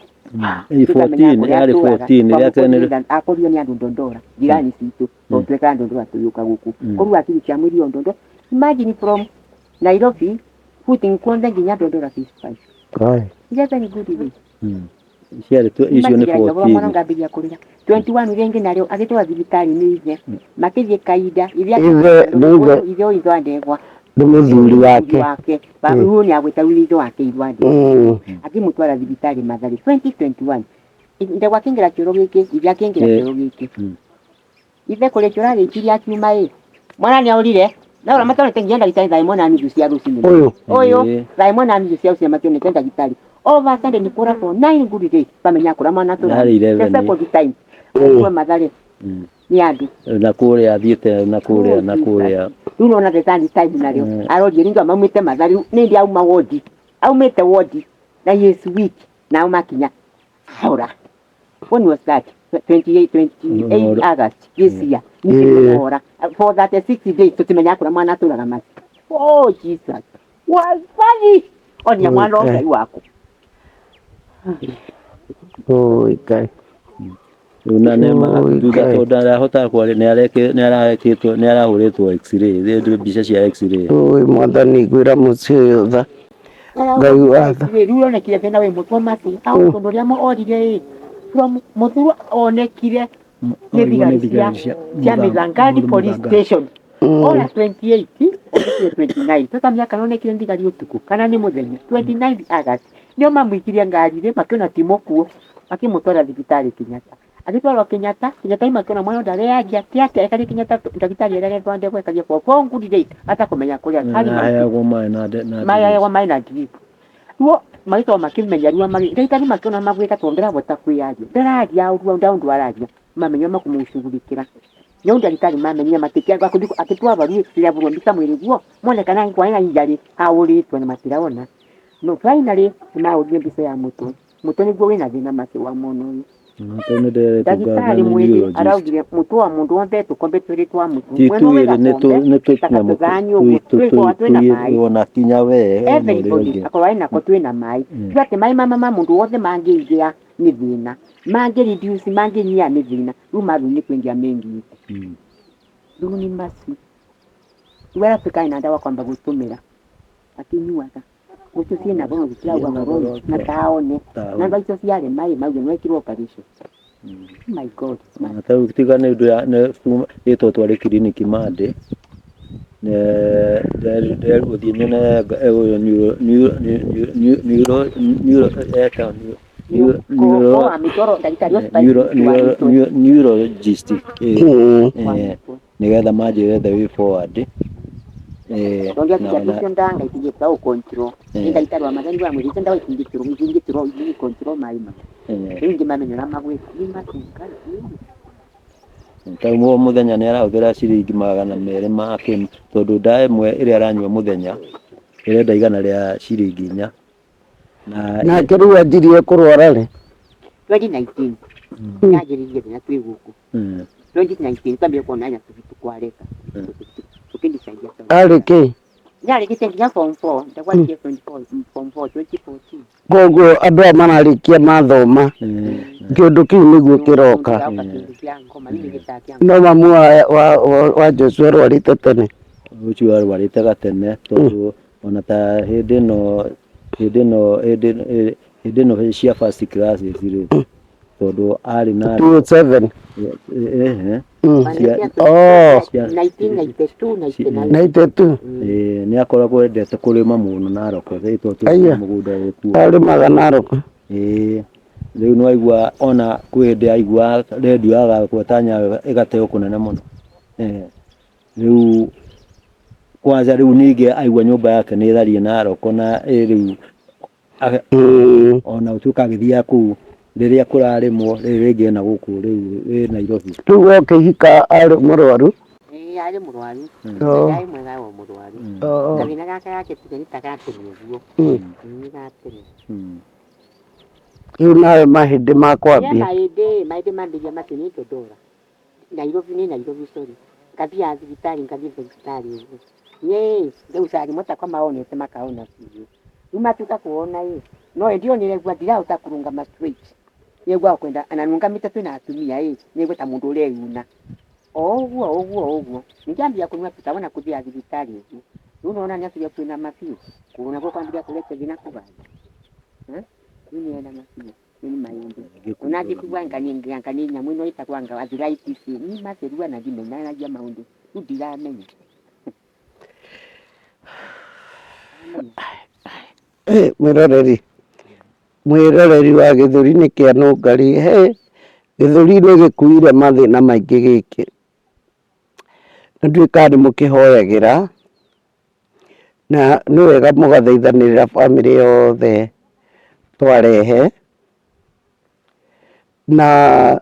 Ĩ 14 yarĩ 14 rĩa tene. Akorirwo nĩ andũ Ndondora, jirani citũ, tondũ twekaga Ndondora tũgĩũka gũkũ. Koguo akiri cia mwĩrĩ o Ndondora. Imagine from Nairobi footing kuothe nginya Ndondora phase 5. Ai. 11 good days. Ciarĩ icio nĩ Matigeragia ũhoro mwana 14. ngambĩrĩria kũrĩra. 21 rĩngĩ narĩo agĩtwarwo thibitarĩ nĩ ithe. Makĩthiĩ kainda. Ithe Ithe, nĩ ithe. Ithe ũyũ ithe wa ndegwa. Nĩ mũthuri wake. Wake. Rĩu nĩ agwĩta rĩu ithe wake ithe wa ndegwa. Akĩmũtwara thibitarĩ Mathare 2021. Ndegwa akĩingĩra kĩoro gĩkĩ, ithe akĩingĩra kĩoro gĩkĩ. Ithe kũrĩ kĩoro arĩkirie akiuma ĩ. Mwana nĩ aũrire. Na ũrĩa matonete nginya ndagĩtarĩ thaa ĩmwe na nuthu cia rũcinĩ. Ũyũ. Ũyũ. Thaa ĩmwe na nuthu cia rũcinĩ mationete ndagĩtarĩ. Over Sunday nĩ kũra for 9 good days. Bamenya kũra mwana tũra. Yarĩ 11. The second time. Kuma Mathare. Nĩ andũ. Na kũrĩa athiĩte na kũrĩa na kũrĩa. Rĩu nona the third time narĩo. Arorie rĩngĩ maumĩte Mathare. Rĩu nĩ ndĩ auma wodi. Aumĩte wodi. Na he is weak. Nao makinya. Aura. When was that? 28 August this year. Nĩkĩora. For 36 days tũtimenya kũrĩa mwana atũraga maci. Oh Jesus. Wathani. Onia mwana o Ngai waku. Oi Ngai. Rĩu na nĩ ma Oi thutha Ngai. tondũ ndarahota kwaria nĩ areke nĩ arekĩtwo nĩ arahũrĩtwo x-ray rĩu mbica cia x-ray. Oi mwathani ngwĩra mũciĩ ũyũ tha. Ngai wa tha. Rĩu onekire thĩna wĩ mũtwe maci. Au tondũ ũrĩa orire ĩ. From mũthuru onekire nĩ thigari cia Mithangani police station. Ora 28 onekire 29. Sasa miaka nonekire thigari ũtukũ kana nĩ mũthenya 29 August. Nĩo mamũikirie ngari-inĩ makĩona ti mũkuũ makĩmũtwara thibitarĩ Kenyatta. Agĩtwarwo Kenyatta, Kenyatta makĩona mwana ndarearia atĩa atĩa ekarĩ Kenyatta ndagĩtarĩ ereretwo ndegwa ekaria for four good days atakũmenya kũrĩa harĩ Na aheagwo maĩ na na maĩ aheagwo maĩ na drip. Ruo magĩkorwo makĩmenya ruo ndagĩtarĩ makĩona magwĩka tondũ ndarahota kwĩyaria ndararia ũguo ndaũndũ araria mamenya makũmũcugurikĩra. Nĩo ndagĩtarĩ mamenyire matĩkia akĩtwarwo rĩu rĩabũrwo mbica mwĩrĩ guo mone kana angĩkorwo ena injury ahũrĩtwo na matiraona. No finally nĩmahũrire mbica ya mũtwe. Mũtwe nĩguo wĩna thĩna macio wa mwana ũyũ. Tondũ nĩ ndĩretwo Ndagĩtarĩ mwĩthĩ araugire mũtwe wa mũndũ wothe tũkombe twĩrĩ twa mũtu. Ti Mwena ũyũ twĩrĩ nĩ gakombe, nĩ ta gatũthani ũguo, twĩkoragwo twĩna maĩ. ona kinya we ona ũrĩa Everybody ũngĩ. akorwo ena ko twĩna maĩ. Tiga atĩ maĩ mama ma mũndũ wothe mangĩingĩha nĩ thĩna. Mangĩ reduce mangĩnyiha nĩ thĩna. Rĩu mathiĩ nĩ kũingĩha mengĩte. Rĩu nĩ macio. Rĩu aratuĩka ena ndawa kwamba gũtũmĩra. Akĩnyuaga. Gũcio ciĩna goro gũtirauga goro na taone. Na ndawa icio ciarĩ maĩ mauge no ekirwo operation. My God. Na ta rĩu tiga nĩ ũndũ ya nĩ kuma ĩtwo twarĩ kiriniki Monday nderirwo thiĩ nyone ũyũ neuro neuro etagwo Neuro wa mĩtoro ndagĩtarĩ ũcio neurologist nĩgetha manjĩre the way forward. Tondũ atiga icio ndanga itigĩta ũ control. Nĩ ndagĩtarĩ wa mathani wa mwĩrĩ icio ndawa itingĩtirwo itingĩtirwo ingĩ control maĩ mau. Rĩu ingĩ mamenya ũrĩa magwĩka nĩ matunga. Ta rĩu mũthenya nĩ arahũthĩra ciringi 200 ma kĩ tondũ ndawa ĩmwe ĩrĩa aranyua mũthenya ĩrenda 104. Na Nake rĩu anjirie kũrwara rĩ? 2019. Yanjĩrĩirie thĩna twĩ gũkũ. 2019 twambire kuona nyatũbitũ kwareka. Tũkĩndicaidia. Arĩ kĩ? Nĩarĩkĩtie nginya form 4, ndagwathiĩ form 4 2014. Koguo andũ aya mararĩkia mathoma. Kĩũndũ kĩu nĩguo kĩroka. Gĩgaũka kĩndũ kĩa ngoma, rĩu nĩ gĩtaa kĩa No mamu wa Joshua arwarĩte tene. Ũcio arwarĩte gatene tondũ ona ta hĩndĩ ĩno hĩndĩ ĩno hĩndĩ hĩndĩ ĩno cia first classes rĩ, tondũ arĩ na 207. Ehe. Oh. 1992, 99. 92. Ĩĩ, nĩ akoragwo endete kũrĩma mũno Narok, tondũ Aya. mũgũnda wĩ kuo. Arĩmaga Narok. Ĩĩ, rĩu nĩ waigua ona kwĩ hĩndĩ aigua rendio yagagweta Nyayo ĩgateo kũnene mũno. Rĩu kwanza rĩu ningĩ aigua nyũmba yake nĩ tharie Narok na ĩ rĩu ona ũtuĩka agĩthiaga kũu rĩrĩa kũrarĩmwo, rĩrĩ rĩngĩ ena gũkũ rĩu ĩ Nairobi. Rĩu okĩhika arĩ mũrwaru? Ĩĩ, arĩ mũrwaru. Oh. Arĩ mwega o mũrwaru. Oh. Gathĩna gaka gake tuge nĩ ta ga tene ũguo. Nĩ ga tene. Rĩu nawe mahĩndĩ Nĩ makwambia. mahĩndĩ, mahĩndĩ mambĩrĩria macio nĩ Dodora. Nairobi nĩ Nairobi, sorry. Ngathiaga thibitarĩ, ngathiĩ thibitarĩ ũguo. Niĩ rĩu cari takwa maonete makaona biũ. Rĩu matuĩka kuona ĩ, no ndionire gua ndirahota kũrũngama straight. Nĩgua kwenda na nũngamĩte twĩna atumia ĩ, nĩgua ta mũndũ ũreyuna. O ũguo o ũguo o ũguo. Ningĩambia kũnyua tũtawa na kũthiaga thibitarĩ ũguo. Rĩu nĩwona nĩatuire kwĩna mabiũ. Kũgũrũ nakuo kwambĩrĩria kũrete thĩna kũgatha. Rĩu nĩenda mabiũ. Rĩu nĩ mahĩndĩ. Ona ngĩkua anga nĩ nyamũ ĩno ĩtagwo anga arthritis. Ni mathĩrua na ndimenyanagia maũndũ. Rĩu ndiramenya. Mwĩroreri. Mwĩroreri wa gĩthũri-inĩ kĩa nũngari. He, gĩthũri nĩ gĩkuire mathĩna maingĩ gĩkĩ. Na ndiũĩ kana nĩ mũkĩhoyagĩra, na nĩ wega mũgathaithanĩrĩra bamĩrĩ yothe twarehe. Na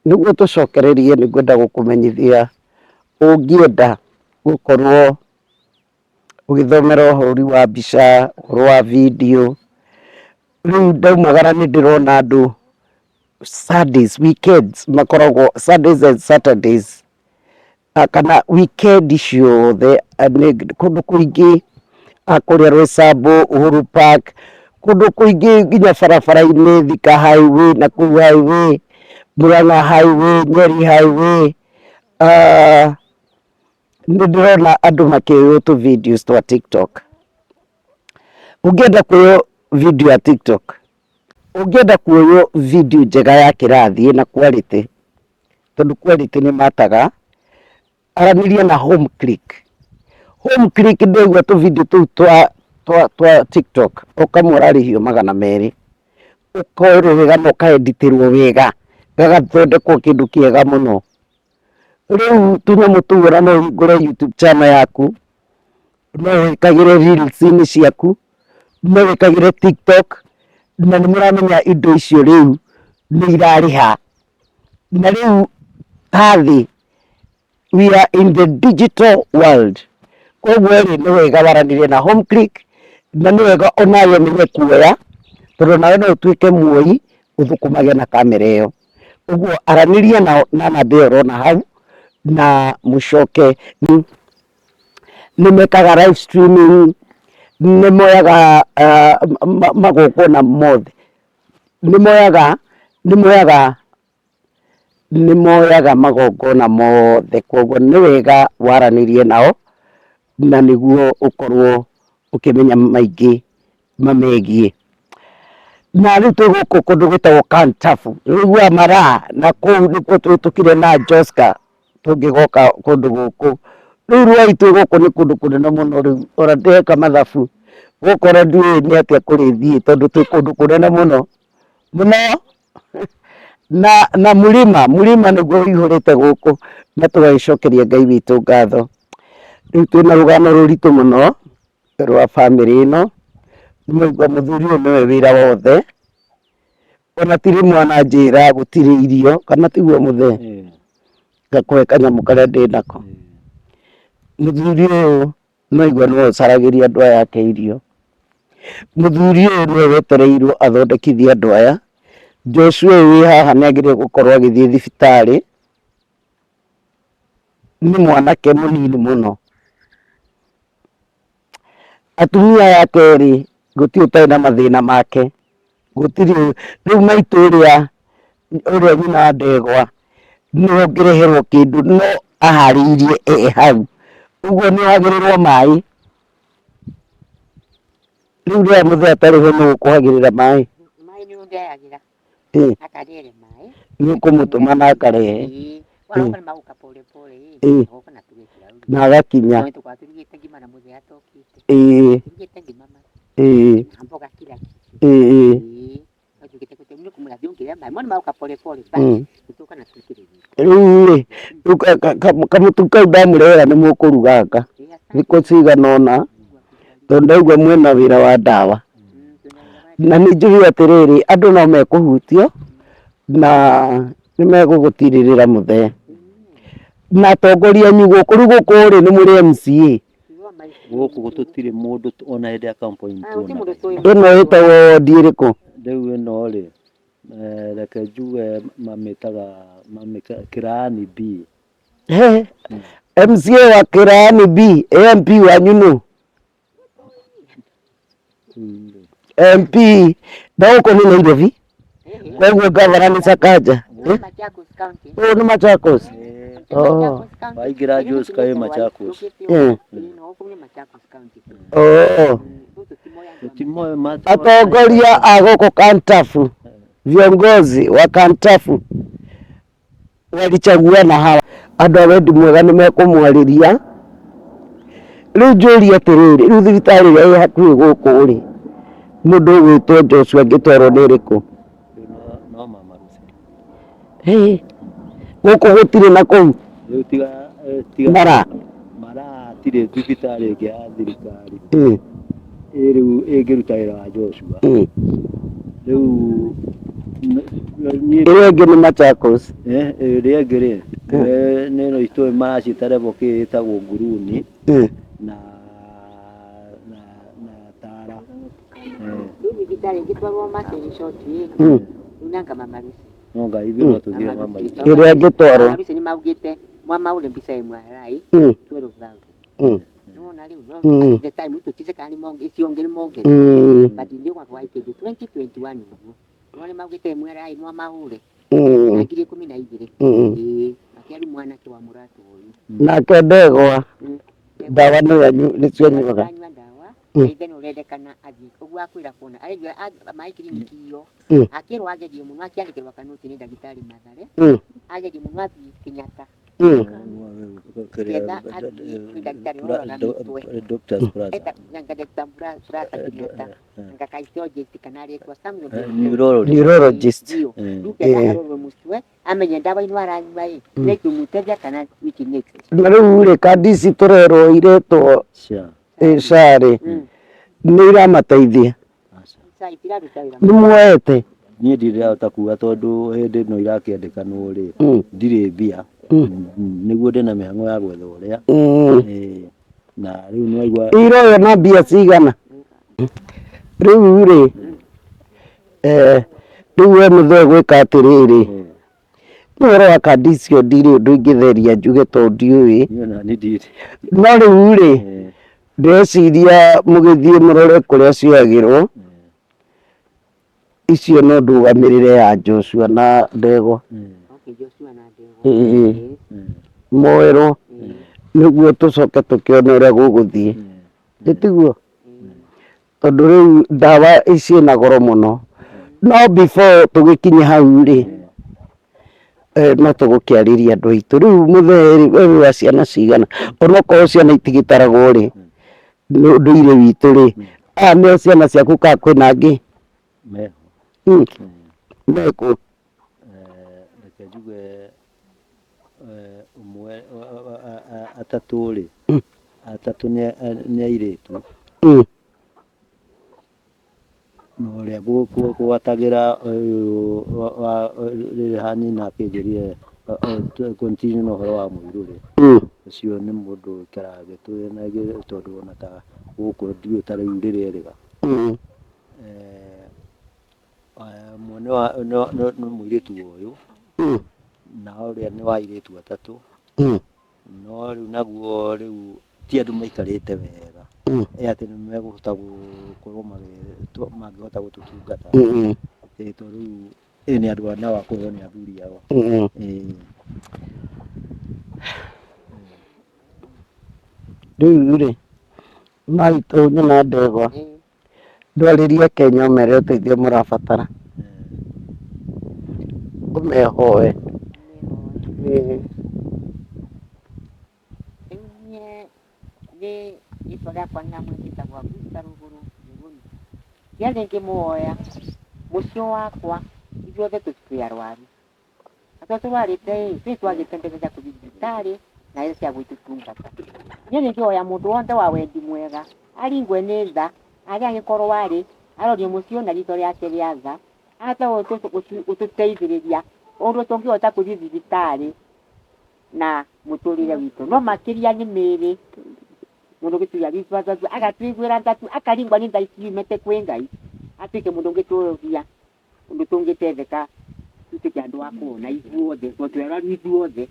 nĩguo tũcokererie nĩ ngwenda gũkũmenyithia ũngĩenda gũkorwo ũgĩthomera ũhũri wa mbica, ũhoro wa video. Rĩu ndaumagara nĩ ndĩrona andũ Sundays, weekends makoragwo Sundays and Saturdays, kana weekend ciothe kũndũ kũingĩ, kũrĩa Roysambu, Uhuru Park, kũndũ kũingĩ nginya barabara-inĩ, Thika Highway, Nakuru Highway, Murang'a Highway, Nyeri Highway. Nĩ ndĩrona andũ makĩoywo tũ videos twa TikTok. Ũngĩenda kuoywo video ya TikTok, ũngĩenda kuoywo video njega ya kĩrathi na quality, tondũ quality nĩ mataga, aranĩria na Home Click. Home Click ndĩraigua tũ video tũu twa TikTok, ũkamwe ũrarĩhio 200. Ũkoerwo wega na ũkaeditĩrwo wega, gagathondekwo kĩndũ kĩega mũno. Rĩu tũnyamũ tũu ona no ũhingũre YouTube channel yaku, no wĩkagĩre reels-inĩ ciaku, no wĩkagĩre TikTok, na nĩ mũramenya indo icio rĩu nĩ irarĩha. Na rĩu ta thĩ, we are in the digital world. Koguo rĩ, nĩ wega waranĩrie na Home Click, na nĩ wega onawe ũmenye kuoya, tondũ nawe no ũtuĩke muoi ũthũkũmage na kamera ĩyo. Ũguo aranĩria nao na namba ĩyo ũrona hau, na mũcoke nĩ mekaga live streaming, nĩ moyaga magongona mothe, nĩ moyaga magongona mothe. Koguo nĩ wega waranĩrie nao, na nĩguo ũkorwo ũkĩmenya maingĩ mamegiĩ. Na rĩu twĩ gũkũ kũndũ gwĩtagwo Kantafu, nĩũiguaga maraa, na kũu nĩkuo tũhĩtũkire na Joska tũngĩgoka kũndũ gũkũ. Rĩu Rwai twĩ gũkũ nĩ kũndũ kũnene mũno rĩu ona ndĩreka mathabu, gũkũ ona ndiũĩ nĩ atĩa kũrĩthiĩ tondũ twĩ kũndũ kũnene mũno mũno na mũrĩma, mũrĩma nĩguo ũihũrĩte gũkũ, na tũgagĩcokeria Ngai witũ ngatho. Rĩu twĩna rũgano rũritũ mũno rwa bamĩrĩ ĩno, nĩmwaigua mũthuri ũyũ nĩwe wĩra wothe, ona ti rĩmwe ananjĩra gũtirĩ irio, kana tiguo mũthee? Ngakũhe kanyamũ karĩa ndĩnako. Mũthuri ũyũ nĩwaigua nĩwe ũcaragĩria andũ aya ake irio. Mũthuri ũyũ nĩwe wetereirwo athondekithie andũ aya. Joshua ũyũ wĩ haha nĩ agĩrĩire gũkorwo agĩthiĩ thibitarĩ, nĩ mwanake mũnini mũno. Atumia aya ake erĩ gũtirĩ ũtarĩ na mathĩna make, gũtirĩ. Rĩu maitũ ũrĩa Ũrĩa nyina wa ndegwa nĩwe ũngĩreherwo kĩndũ no aharĩirie e hau ũguo nĩohagĩrĩrwo maĩ. Rĩu rĩrĩa mũthee atarĩ ho nũ ũkũhagĩrĩra maĩ? Maĩ nĩ ũndehagĩra. Akarehe maĩ. Nĩ ũkũmũtũma na akarehe. Ĩĩ. Waroka nĩ magũka pole pole ĩ. Agoka na tũgekĩra rũru. Na agakinya. Tondũ tũkoragwo tũrugĩte ngima na mũthee atokĩte. Tũrugĩte ngima ma. Na mboga kila kitu. Ĩĩ. No tũrugĩte kũte nĩ kũmũra ũngĩrĩa maĩ. Mo nĩ magũka pole pole but tũka na twĩkĩre riko. Rĩu rĩ, rĩu kamũtu kau ndamũrehera nĩ mũkũruga anga thikũ cigana ũna, tondũ ndaigua mwĩna wĩra wa ndawa. Na nĩ njuge atĩrĩrĩ, andũ no mekũhutio na nĩ megũgũtirĩrĩra mũthee. Na atongoria anyu gũkũ, rĩu gũkũ rĩ nĩ mũrĩ MCA. Gũkũ tũtirĩ mũndũ ona hĩndĩ ya campaign tuonaga. Ĩno ĩtagwo wodi ĩrĩkũ? Rĩu ĩno rĩ, reke njuge mamĩtaga Kĩraani B. He, MCA wa Kĩraani B, MP wanyu nũ? MP na gũkũ nĩ Nairobi, koguo gavana nĩ Sakaja. Ũyũ nĩ Machakos. Oh. Waingĩra Joska ĩ Machakos. Oh. Tũtimoĩ ma- Atongoria a gũkũ Kantafu, viongozi wa Kantafu walichaguana hawa. Andũ a wendi mwega nĩ mekũmwarĩria. Rĩu njũrie atĩrĩrĩ, rĩu thibitarĩ ĩrĩa ĩ hakuhĩ gũkũ rĩ, mũndũ ũgwĩtwo Joshua angĩtwarwo nĩ ĩrĩkũ? No Mama Lucy. Hĩ, gũkũ gũtirĩ na kũu Rĩu tiga tiga Mara. Mara hatirĩ thibitarĩ ĩngĩ ya thirikari ĩ rĩu ĩngĩruta wĩra wa Joshua. Rĩu niĩ Ĩrĩa ĩngĩ nĩ Machakos. Ĩrĩa ĩngĩ rĩ, nĩ ĩno itũĩ maraciĩta level kĩ ĩtagwo Nguruni na na na Tara. Rĩu thibitarĩ ĩngĩtwarwo Mercy Resort ĩ, rĩu nanga Mama Lucy. No ngai ithuĩ no tũthiĩ Mama Lucy. Ĩrĩa ĩngĩtwarwo. Mama Lucy nĩ maugĩte mwamaũre mbica MRI 12,000. Nĩwona rĩu no at the time tũtice kana nĩ monge icio ngĩ nĩ mongerera. But nĩ mwaka wa kĩndũ 2021 ũguo. No nĩ maugĩte MRI mwamahũre na 12,000. Ĩĩ, makĩaru mwanake wa mũrata ũyũ. Nake ndegwa ndawa nĩ cianyuaga. Anyua ndawa ithe nĩ ũrendekana athiĩ ũguo akwĩra kuona arĩria maĩ kiriniki iyo akĩrwo agerie mũno akĩandĩkĩrwo kanoti nĩ ndagĩtarĩ Mathare agerie mũno athiĩ Kenyatta Ketha athiĩ kwĩ ndagĩtarĩ ũroraga mĩtwe. Doctors Plaza. Eta nga Dr. Plaza Kenyatta nga cardiologist kana aretwa Samuel Neurologist. Neurologist. Ndio rĩu ketha arorwo mũtwe amenye ndawa ino aranyua ĩ nĩ ĩkũmũteithia kana wiki next. Na rĩu rĩ, kandi ici tũrerwo iretwo Sure. SHA rĩ, nĩ iramateithia? Aca. Sa itiraruta wĩra. Nĩ muoete? Niĩ ndirahota kuga tondũ hĩndĩ ĩno irakĩandĩkanwo rĩ, ndirĩ mbia. Nĩguo ndĩna mĩhang'o ya gwetha ũrĩa. Na rĩu nĩwaigua Iroyo na mbia cigana? Rĩu rĩ, rĩu we mũthee gwĩka atĩrĩrĩ, nĩ ũhoro wa kandi icio ndirĩ ũndũ ingĩtheria njuge tondũ ndiũĩ. Niĩ ona niĩ ndirĩ. No rĩu rĩ, ndĩreciria mũgĩthiĩ mũrore kũrĩa cioyagĩrwo, icio no ndũgamĩrĩre ya Joshua na ndegwa. Okay, Joshua na ndegwa. Ĩĩ. Moerwo nĩguo tũcoke tũkĩone ũrĩa gũgũthiĩ. Ĩ tiguo? Tondũ rĩu ndawa ici ina goro mũno. No before tũgĩkinye hau rĩ, no tũgũkĩarĩria andũ aitũ. Rĩu mũthee rĩ, we wĩ wa ciana cigana? Onokorwo ciana itigĩtaragwo rĩ, nĩ ũndũire witũ rĩ, aya nĩo ciana ciaku kana kwĩna angĩ? Meho. Mekũ? Reke njuge ũmwe atatũ rĩ, atatũ nĩ airĩtu. Na ũrĩa ngũgwatagĩra rĩrĩa hanina akĩnjĩrire continue na ũhoro wa mũirũ rĩ, ũcio nĩ mũndũ ũikaraga agĩtũĩnagia tondũ ona ta gũkũ ndiũĩ ta rĩu rĩrĩa ĩrĩga. Ũmwe nĩ mũirĩtu ũyũ, na ũrĩa nĩ wa airĩtu atatũ. No rĩu naguo rĩu ti andũ maikarĩte wega. Ĩ atĩ nĩ mekũhota gũkorwo mangĩhota gũtũtungata. Ĩ tondũ rĩu Ĩĩ nĩ andũ nao a kũheo nĩ athuri ao. Ĩĩ. Rĩu rĩ, maitũ nyina ndegwa, ndwarĩria Kenya ũmere ũteithio mũrabatara. Ũmehoe. Ĩĩ. Rĩu niĩ nĩ rĩtwa rĩakwa nyamũ njĩtagwo Augusta Rũgũrũ Njũgũna. Ndiarĩ ngĩmũhoya mũciĩ wakwa ithuothe twĩ arwaru. Na tondũ tũrwarĩte ĩ, ithuĩ twagĩte mbeca cia kũthiĩ thibitarĩ na cia gwĩtũtungata. Niĩ nĩ ingĩhoya mũndũ wothe wa wendi mwega aringwe nĩ tha harĩa angĩkorwo arĩ, arorie mũciĩ ũyũ na ritho rĩake rĩa tha, ahote gũtũteithĩrĩria ũndũ tũngĩhota kũthiĩ thibitarĩ na mũtũrĩre witũ. No makĩria nĩ mĩĩrĩ, mũndũ ũngĩtuia ritho tha tu, agatũiguĩra tha tu, akaringwa nĩ tha ciumĩte kwĩ Ngai, atuĩke mũndũ ũngĩtũgia ũndũ tũngĩteithĩka tutuĩke andũ a kuona ithuothe, tondũ twĩ arwaru ithuothe.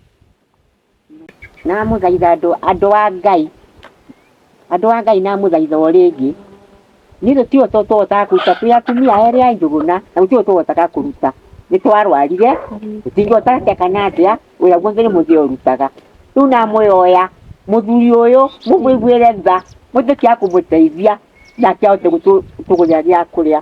Namũthaitha andũ andũ a Ngai, andũ a Ngai namũthaitha o rĩngĩ, niĩ gũtirĩ ũndũ tũhotaga kũruta twĩ atumia erĩ a Njũgũna, na gũtirĩ ũndũ tũhotaga kũruta. Nĩ twarwarire, tũtingĩhota atĩa kana atĩa, wĩra guothe nĩ mũthee ũrutaga. Rĩu namũhoya mũthuri ũyũ mũmũiguĩre tha, mũtuĩke a kũmũteithia nake ahote gũtũgũrĩra gĩa kũrĩa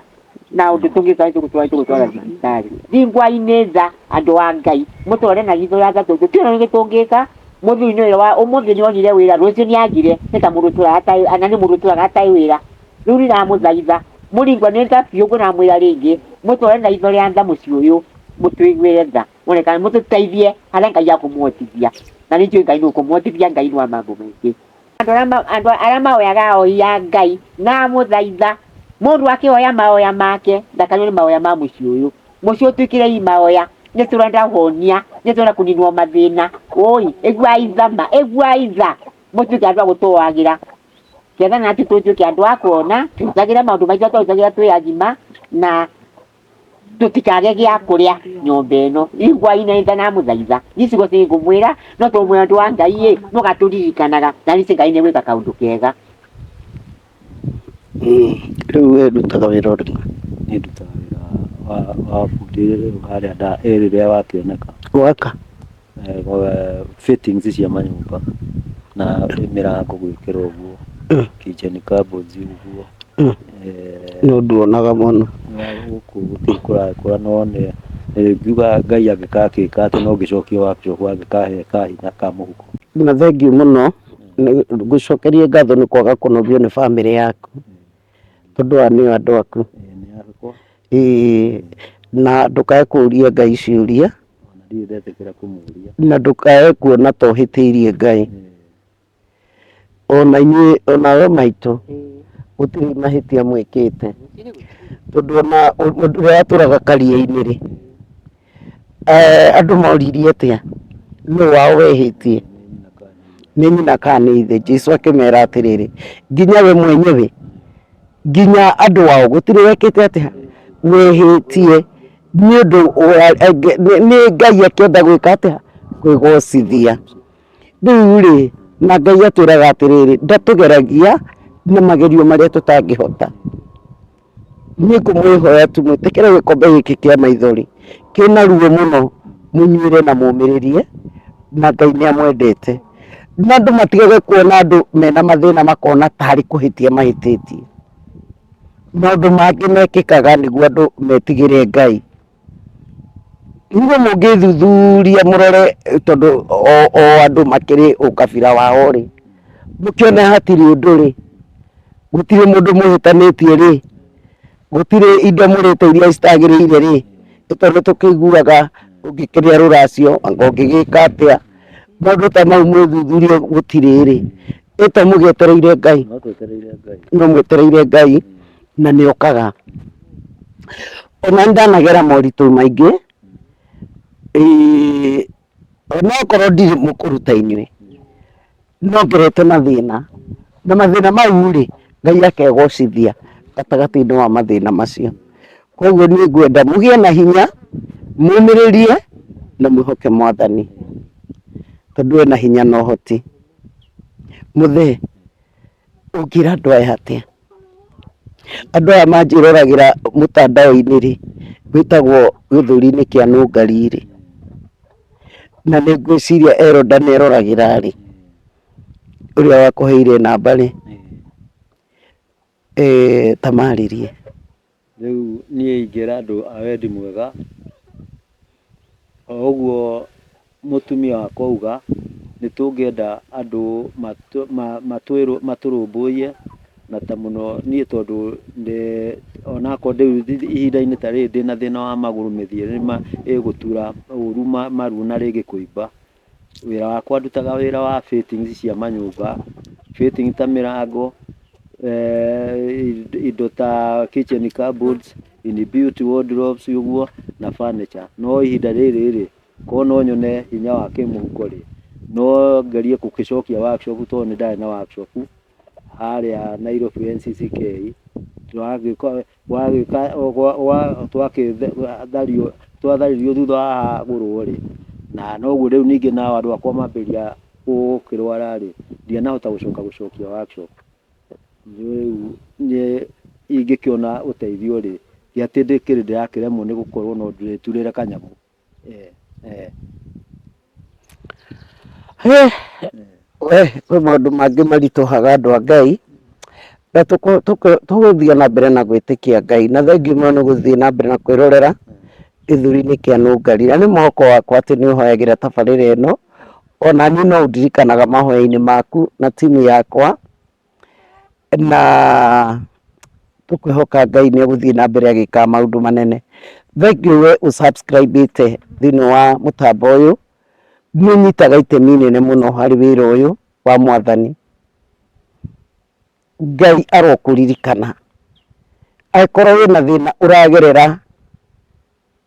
na ũndũ tũngĩka nĩ tũgũtwara tũgũtwara thibitarĩ. Ringwai-inĩ tha andũ a Ngai, mũtware na ritho rĩa tha tondũ tũtiũĩ nĩkĩ tũngĩka, mũthuri nĩ wĩra wa ũmũthĩ nĩ onire wĩra rũciũ nĩ agire, nĩ ta mũndũ ũtũraga atarĩ na nĩ mũndũ ũtũraga atarĩ wĩra. Rĩu niĩ ndamũthaitha mũringwo nĩ tha biũ ngwĩra mwĩra rĩngĩ, mũtware na ritho rĩa tha mũciĩ ũyũ, mũtũiguĩre tha, muone kana mũtũteithie harĩa Ngai akũmũhotithia. Na nĩ njũĩ Ngai nĩ ũkũmũhotithia, Ngai nĩ wa mambo maingĩ. Andũ arĩa ma- andũ arĩa mahoyaga ahoi a Ngai namũthaitha mũndũ akĩhoya mahoya make ndakanyue nĩ mahoya ma mũciĩ ũyũ mũciĩ ũtuĩkire i mahoya nĩ tũrenda honia nĩ tũrenda kũninwo mathĩna oi iguai tha ma iguai tha mũtuĩke andũ a gũtũhoagĩra ketha na atĩ tũtuĩke andũ a kuona tũrutagĩre maũndũ maitũ twarutagĩra twĩ agima na tũtikage gĩa kũrĩa nyũmba ĩno iguai na itha namũthaitha icigo cingũmwĩra no tũmwĩra ũndũ wa Ngai ĩ mũgatũririkanaga na nĩci Ngai nĩ gwĩka kaũndũ kega. Rĩu we ũrutaga wĩra ũrĩkũ? Niĩ ndutaga wĩra wa wa bundi rĩu harĩa nda ĩ rĩrĩa wakĩoneka. Gwaka? Fittings cia manyũmba na mĩrango gwĩkĩra ũguo, kitchen cupboards ũguo. Nĩ ũnduonaga mũno. Gũkũ gũtirĩ kũrakũra no nĩ ngiuga Ngai angĩgakĩka atĩ no ngĩcokie workshop angĩkahe kahinya ka mũhuko. Na thengiũ mũno, ngũcokerie ngatho nĩ kwaga kũnogio nĩ bamĩrĩ yaku, tondũ aya nĩo andũ aku. Nĩ akwa. Ĩĩ, na ndũkae kũria Ngai ciũria. Ona ndirĩ ndetĩkĩra kũmũria. Na ndũkae kuona ta ũhĩtĩirie Ngai. Ona inyuĩ, onawe maitũ, gũtirĩ mahĩtia mwĩkĩte. Tondũ ona mũndũ ũrĩa watũraga karia-inĩ rĩ, andũ moririe atĩa? Nũ wao wehĩtie? Nĩ nyina kana nĩ ithe? Jesu akĩmera atĩrĩrĩ, nginya we mwenyewe, nginya andũ ao gũtirĩ wekĩte atĩa? Wehĩtie. Nĩ ũndũ nĩ Ngai akĩenda gwĩka atĩa? Kwĩgocithia. Rĩu rĩ, na Ngai atwĩraga atĩrĩrĩ, ndatũgeragia na magerio marĩa tũtangĩhota. Niĩ ngũmwĩhoya tu mwĩtĩkĩre gĩkombe gĩkĩ kĩa maithori, kĩna ruo mũno, mũnyuĩre na mũmĩrĩrie, na Ngai nĩ amwendete. Na andũ matigage kuona andũ mena mathĩna makona tarĩ kũhĩtia mahĩtĩtie. Maũndũ mangĩ mekĩkaga nĩguo andũ metigĩre Ngai. Nĩguo mũngĩthuthuria mũrore tondũ o andũ makĩrĩ ũkabira wao rĩ, mũkĩone hatirĩ ũndũ rĩ, gũtirĩ mũndũ mũhĩtanĩtie rĩ, gũtirĩ indo mũrĩte iria citagĩrĩire rĩ, nĩ tondũ tũkĩiguaga ũngĩkĩrĩa rũracio anga ũngĩgĩka atĩa, maũndũ ta mau mwĩthuthurie gũtirĩ rĩ, ĩ to mũgĩetereire Ngai? No mwetereire Ngai na nĩ okaga. Ona nĩ ndanagera moritũ maingĩ, onokorwo ndirĩ mũkũrũ ta inyuĩ, no ngerete mathĩna, na mathĩna mau rĩ, Ngai akegocithia gatagatĩ-inĩ wa mathĩna macio. Koguo niĩ ngwenda mũgĩe na hinya, mũmĩrĩrie na mwĩhoke Mwathani, tondũ ena hinya na ũhoti. Mũthee, ũngĩra andũ aya atĩa? Andũ aya manjĩroragĩra mũtandao-inĩ rĩ, Wĩtagwo gĩthũri-inĩ kĩa nũngari rĩ, na nĩ ngwĩciria Eroda nĩ eroragĩra rĩ, ũrĩa wakũheire namba rĩ, ta marĩrie. Rĩu niĩ ingĩra andũ a wendi mwega, o ũguo mũtumia wakwa auga, nĩ tũngĩenda andũ matũrũmbũiye, na ta mũno niĩ tondũ onakorwo rĩu ihinda-inĩ ta rĩrĩ ndĩna thĩna wa magũrũ mĩthiĩre ĩgũtura ũru maru na rĩngĩ kũimba. Wĩra wakwa ndutaga wĩra wa fittings cia manyũmba, fitting ta mĩrango, indo ta kitchen cupboards, inbuilt wardrobes ũguo na furniture. No ihinda rĩrĩ rĩ, korwo no nyone hinya wa kĩmũhuko rĩ, no ngerie gũgĩcokia workshop tondũ nĩ ndarĩ na workshop harĩa Nairobi NCCK. Twatharirio thutha wa hagũrwo rĩ, na noguo rĩu ningĩ nao andũ akwa mambĩrĩria gũkĩrwara rĩ, ndianahota gũcoka gũcokia workshop. Rĩu niĩ ingĩkĩona ũteithio rĩ, ti atĩ ndĩkĩrĩ ndĩrakĩremwo nĩ gũkorwo no ndĩturĩre kanyamũ. We kwĩ maũndũ mangĩ maritũhaga andũ a Ngai, na tũgũthiĩ na mbere na gwĩtĩkia Ngai, na thengiũ mũno nĩ gũthiĩ na mbere na kwĩrorera gĩthũri-inĩ kĩa nũngari. Na nĩ mwĩhoko wakwa atĩ nĩ ũhoyagĩra tabarĩra ĩno, ona niĩ no ũndirikanaga mahoya-inĩ maku na timu yakwa. Na tũkwĩhoka Ngai nĩ egũthiĩ na mbere agĩkaga maũndũ manene. Thengiũ we ũ subscribe ĩte thĩinĩ wa mũtambo ũyũ, nĩ ũnyitaga itemi inene mũno harĩ wĩra ũyũ wa Mwathani. Ngai arokũririkana, angĩkorwo wĩna thĩna ũragerera,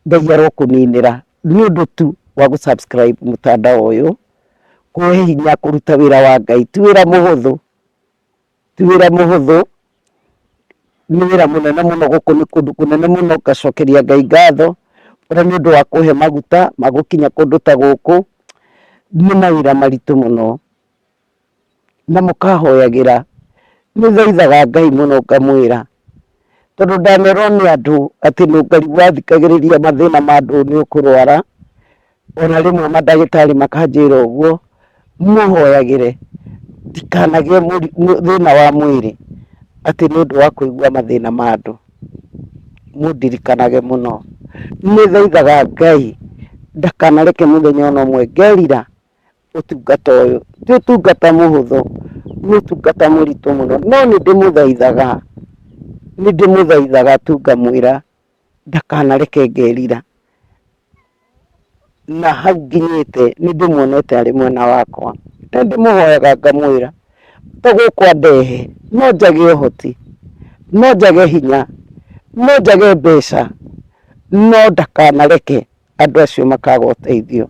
Ngai arokũninĩra nĩ ũndũ tu wa gũ subscribe mũtandao ũyũ, kũhe hinya kũruta wĩra wa Ngai. Ti wĩra mũhũthũ, ti wĩra mũhũthũ, nĩ wĩra mũnene mũno, gũkũ nĩ kũndũ kũnene mũno, ngacokeria Ngai ngatho ona nĩ ũndũ wa kũhe maguta ma gũkinya kũndũ ta gũkũ, nĩ mawĩra maritũ mũno. Na mũkahoyagĩra. Nĩ thaithaga Ngai mũno ngamwĩra, tondũ ndanerwo nĩ andũ atĩ nũngari wathikagĩrĩria mathĩna ma andũ nĩ ũkũrwara, ona rĩmwe mandagĩtarĩ makanjĩra ũguo, mũhoyagĩre ndikanagĩe thĩna wa mwĩrĩ atĩ nĩ ũndũ wa kũigua mathĩna ma andũ. Mũndirikanage mũno. Nĩ thaithaga Ngai ndakanareke mũthenya ona ũmwe ngerira ũtungata ũyũ. Ti ũtungata mũhũthũ, nĩ ũtungata mũritũ mũno, no nĩ ndĩmũthaithaga, nĩ ndĩmũthaithaga tu ngamwĩra ndakanareke ngerira. Na hau nginyĩte nĩ ndĩmuonete arĩ mwena wakwa. Nĩ ndĩmũhoyaga ngamwĩra to gũkũ andehe no njage ũhoti, no njage hinya, no njage mbeca, no ndakanareke andũ acio makaga ũteithio.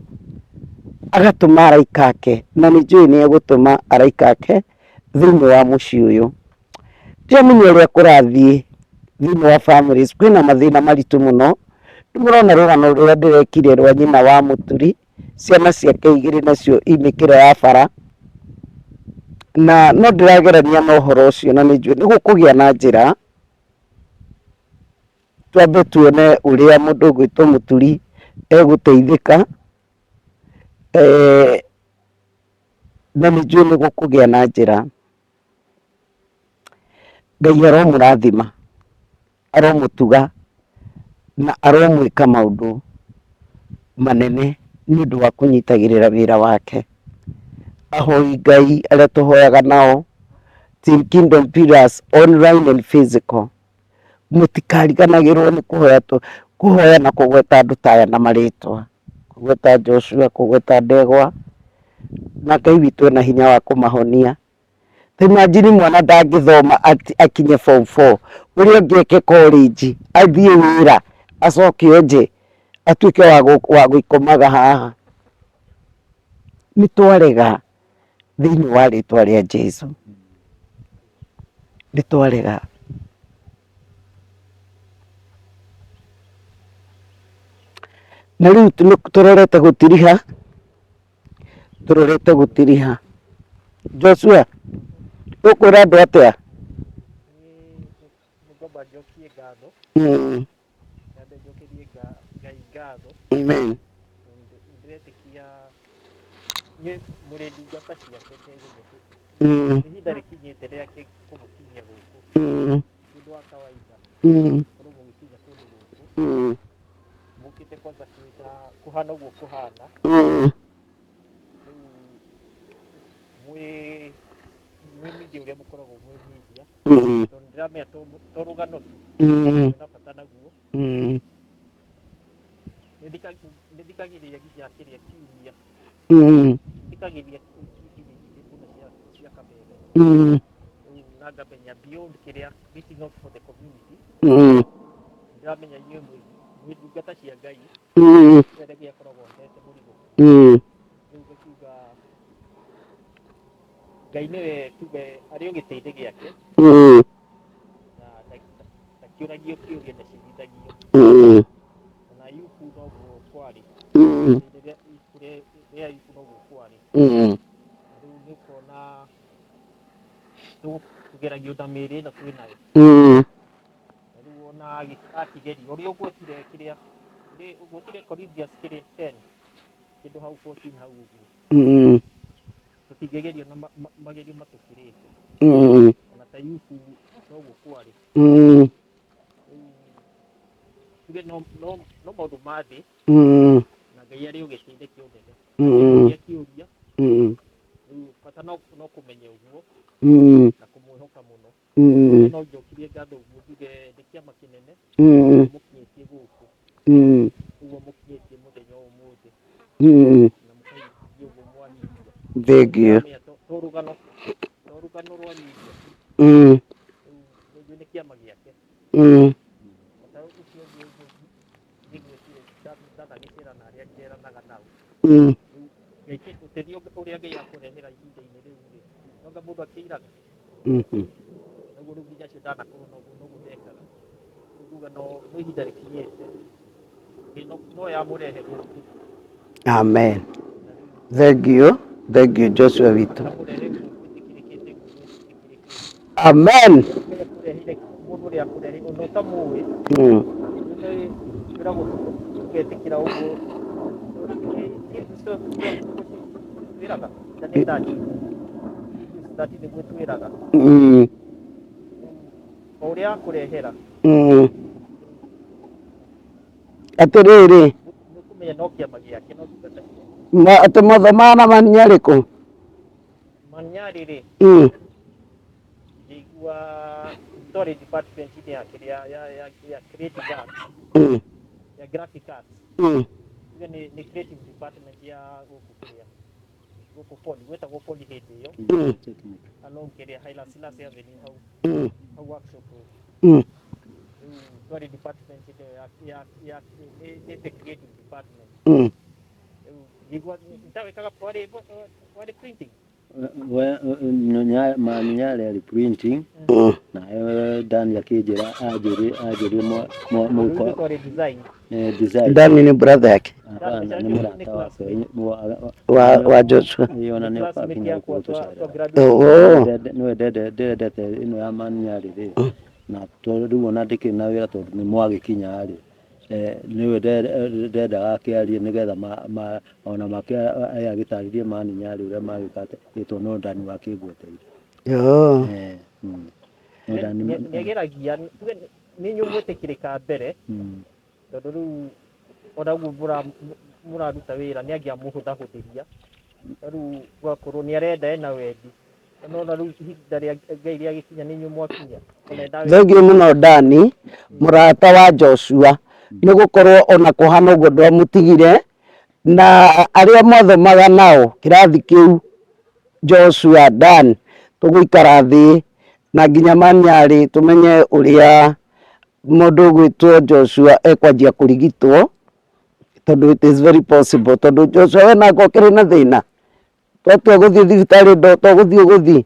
Agatũma araika ake, na nĩ njũĩ nĩ egũtũma araika ake thĩinĩ wa mũciĩ ũyũ. Ndiramenya ũrĩa kũrathiĩ thĩinĩ wa families, kwĩna mathĩna maritũ mũno. Nĩ mũrona rũgano rũrĩa ndĩrekire rwa nyina wa Mũturi, ciana ciake igĩrĩ nacio i mĩkĩra ya bara, na no ndĩragerania na ũhoro ũcio na nĩ njũĩ nĩ gũkũgĩa na njĩra. Twambe tuone ũrĩa mũndũ ũgwĩtwo Mũturi egũteithĩka, na nĩ njũĩ nĩ gũkũgĩa na njĩra. Ngai aromũrathima, aromũtuga na aromwĩka maũndũ manene nĩ ũndũ wa kũnyitagĩrĩra wĩra wake. Ahoi Ngai arĩa tũhoyaga nao, Team Kingdom Pillars online and physical. Mũtikariganagĩrwo nĩ kũhoya kũhoya na kũgweta andũ ta aya na marĩtwa, kũgweta Joshua, kũgweta Ndegwa, na Ngai witũ ena hinya wa kũmahonia. Ta imagine mwana ndangĩthoma akinye form four, ũrĩa ũngĩ eke college, athiĩ wĩra, acoke onje, atuĩke wa gũkomaga haha. Nĩ twarega thĩinĩ wa rĩtwa rĩa Jesũ. Nĩ twarega. Na rĩu tũrorete gũtiriha, tũrorete gũtiriha. Joshua, ũkwĩra andũ atĩa? Nĩ ngwamba njokie ngatho. Nyambe njokerie Ngai ngatho. Amen. Tondũ ndĩretĩkia inyuĩ mũrĩ ndungata ciake ndegũthĩ. Ihinda rĩkinyĩte rĩake kũmũkinyia gũkũ. Ti ũndũ wa kawaida gũkorwo mũgĩkinya kũndũ gũkũ. Mũkĩte kwanza kwĩna kũhana ũguo kũhana. Rĩu mwĩ mwĩ media ũrĩa mũkoragwo mwĩ media. Tondũ ndĩramenya to rũgano tu. Kwĩna bata naguo. Nĩthikagĩrĩria nginya kĩrĩa kiumia. Thikagĩrĩria ibindi nyingĩ mũno cia Kameme. Rĩu na ngamenya beyond kĩrĩa reaching out for the community. Ndĩramenya inyuĩ mwĩ ndungata cia Ngai. Kĩrĩa gĩakoragwo ahete mũrigo. Rĩu ngakiuga Ngai nĩwe tuge arĩ o gĩtĩ-inĩ gĩake. Na ndakĩũragio kĩũria ndacirithagio. Ona Ayubu noguo kwarĩ. Rĩrĩa rĩa Ayubu noguo kwarĩ. Na rĩu nĩ ũkona tũgeragio na mĩĩrĩ ĩno twĩ nayo. Na rĩu ona akĩgerio ũrĩa ũgwetire kĩrĩa ũgwetire Corinthians kĩrĩa 10 kĩndũ hau 14 hau ũguo. Tũtingĩgerio na magerio matũkĩrĩte. Ona ta Ayubu noguo kwarĩ. Rĩu tuge no no no maũndũ ma thĩ na Ngai arĩ o gĩtĩ-inĩ kĩa ũnene. Kĩũria kĩũria rĩu bata no no kũmenya ũguo na kũmwĩhoka mũno. No njokirie ngatho ũguo njuge nĩ kĩama kĩnene mũkinyĩtie gũkũ. Ũguo mũkinyĩtie mũthenya wa ũmũthĩ. Na mũkahingia ũguo mwahingia. Thank you. Ndĩramenya to rũgano rwa media. Rĩu nĩ kĩama gĩake. Bata ũcio ũngĩ njiguĩtire ndanagĩcera na arĩa njeranaga nao. Rĩu Ngai ũteithio ũrĩa Ngai akũrehera ihinda-inĩ rĩu rĩ, nonga mũndũ akĩiraga. Noguo rĩu nginya acio ndanakorwo noguo noguo ndekaga. Rĩu nguga no ihinda rĩkinyĩte no yamũrehe gũkũ. Amen. Thank you. Thank you Joshua witũ. Amũrehe gũkũ ĩtĩkĩrĩkĩte gũkũ ĩtĩkĩrĩkĩte. Amen. Ngai akũreheire mũndũ ũrĩa akũreheire ona ũtamũĩ. Twĩragwo tũgetĩkĩra ũguo. Twĩraga Daniel 13. 13 nĩguo twĩraga. O ũrĩa akũrehera. Atĩrĩrĩ. Nĩũkũmenya no kĩama gĩake no ndungata ciake. Atĩ mwathomaga na Manyarĩ kũ? Manyarĩ rĩ. Ngĩigua twarĩ department-inĩ ya kĩrĩa ya ya ya creative arts. Ya graphic arts. Tuge nĩ creative department ya gũkũ kĩrĩa gũkũ Poly, gwetagwo Poly hĩndĩ ĩyo. Along kĩrĩa Haile Selassie Avenue hau hau workshop road. Rĩu twarĩ department ĩyo ya ya ya nĩ the creative department. Rĩu ngĩigua nĩtawĩkaga warĩ warĩ printing. Manyarĩ arĩ printing nawe Dani akĩnjĩra anjĩre anjĩre Rĩu ithuĩ twarĩ design. design. Dani nĩ brother yake. Hapana, nĩ mũrata wakwa wa Joshua. Ĩĩ ona nĩ Classmate ũkakinya yakwa gũkũ twa gũtũcerera. graduate. Oh. Nĩwe ndendete ĩno ya Manyarĩ rĩ, na rĩu ona ndĩkĩrĩ na wĩra tondũ nĩ mwagĩkinya rĩ, nĩwe ndendaga akĩarie nĩgetha ona make agĩtarĩrie Manyarĩ ũrĩa magĩka ĩtwo no Dani wakĩngweteire. Oh. No Dani Nĩageragia tuge nĩ inyuĩ mwĩtĩkĩrĩka mbere tondũ rĩu ona ũguo mũraruta wĩra nĩ angĩamũhũthahũthĩria rĩu gwakorwo nĩ arenda ena wendi no ona rĩu ihinda rĩa Ngai rĩagĩkinya nĩ inyuĩ mwakinya ona endaga Thengiũ mũno Dani, mũrata wa Joshua, nĩ gũkorwo ona kũhana ũguo ndwamũtigire, na arĩa mwathomaga nao kĩrathi kĩu Joshua, Dan, tũgũikara thĩ na nginya Manyarĩ tũmenye ũrĩa mũndũ ũgwĩtwo Joshua ekwanjia kũrigitwo, tondũ it is very possible, tondũ Joshua we nanga ũkĩrĩ na thĩna, twatua gũthiĩ thibitarĩ ndo tũgũthiĩ ũgũthiĩ.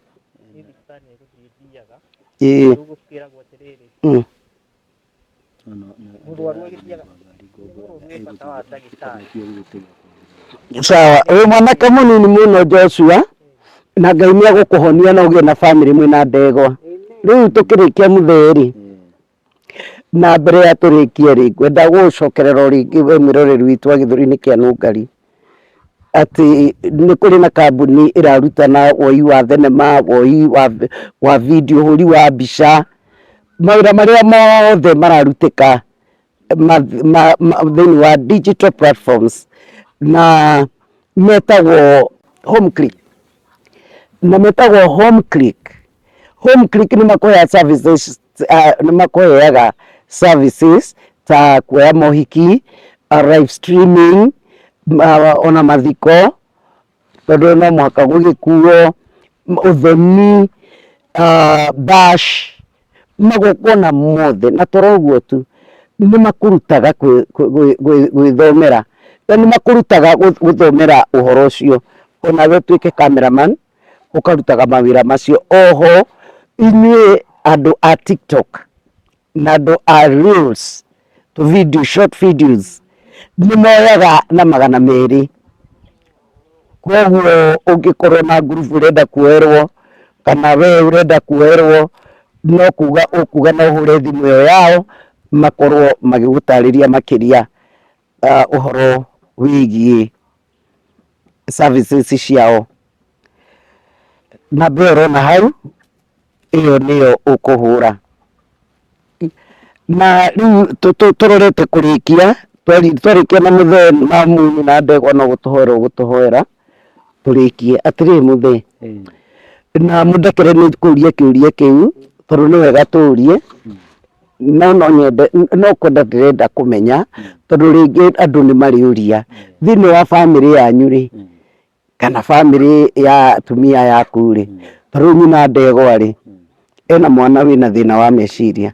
Niĩ thibitarĩ nĩ gũthiĩ thiaga. Ĩĩ. Rĩu gũkĩragwo atĩrĩrĩ, mũrwaru agĩthiaga mũrwaru e bata wa ndagĩtarĩ. Sawa, wĩ mwanake mũnini mũno Joshua, na Ngai nĩ egũkũhonia na ũgĩe na bamĩrĩ mwĩna ndegwa. Rĩu tũkĩrĩkia mũthee rĩ, Na mbere ya tũrĩkie rĩ, ngwenda gũgũcokerera o rĩngĩ we mwĩroreri witũ wa gĩthũri-inĩ kĩa Nũngari, atĩ nĩ kũrĩ na kambuni ĩrarutana woi wa thenema, woi wa video, ũhũri wa mbica, mawĩra marĩa mothe mararutĩka thĩinĩ wa digital platforms, na metagwo Home Click, na metagwo Home Click. Home Click nĩ makũheaga services, nĩ makũheaga services ta kuoya mohiki, live streaming, ona mathiko, tondũ no mũhaka gũgĩkuo, ũthoni, bash, magongona mothe. Na toro ũguo tu, nĩ makũrutaga gwĩthomera, nĩ makũrutaga gũthomera ũhoro ũcio, onawe ũtuĩke cameraman, ũkarutaga mawĩra macio. Oho inyuĩ andũ a TikTok na andũ a reels, tũ video, short videos, nĩ moyaga na 200. Koguo ũngĩkorwo na ngurubu ũrenda kuoerwo, kana we ũrenda kuoerwo, no kuga ũkuga na ũhũre thimũ ĩyo yao, makorwo magĩgũtarĩria makĩria ũhoro wĩgiĩ services ciao. Namba ĩyo ũrona hau, ĩyo nĩyo ũkũhũra. Na rĩu tũrorete kũrĩkia, twarĩkia na mũthee Mamunyu na ndegwa no gũtũhoera ũgũtũhoera tũrĩkie. Atĩrĩrĩ mũthee, na mũndekere nĩ kũria kĩũria kĩu, tondũ nĩ wega tũrie, no no nyende, no kwenda ndĩrenda kũmenya, tondũ rĩngĩ andũ nĩ marĩũria, thĩinĩ wa bamĩrĩ yanyu rĩ, kana bamĩrĩ ya atumia aya aku rĩ, ta rĩu nyina ndegwa rĩ, ena mwana wĩna thĩna wa meciria,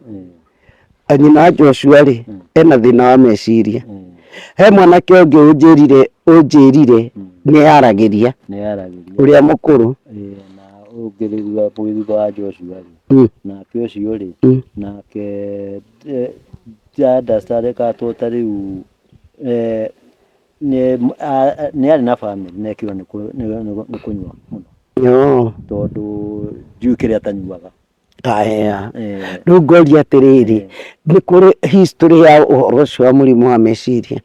nyina wa Joshua rĩ, ena thĩna wa meciria, he mwanake ũngĩ ũnjĩrire ũnjĩrire nĩ aragĩria ũrĩa mũkũrũ. Na ũngĩ rĩu thutha wa Joshua rĩ, nake ũcio rĩ, nake understand ta rĩu nĩ arĩ na bamĩrĩ na ekirwo nĩ kũnyua mũno, tondũ ndiũĩ kĩrĩa atanyuaga. Aya, rĩu ngoria atĩrĩrĩ, nĩ kũrĩ history ya ũhoro ũcio wa mũrimũ wa meciria?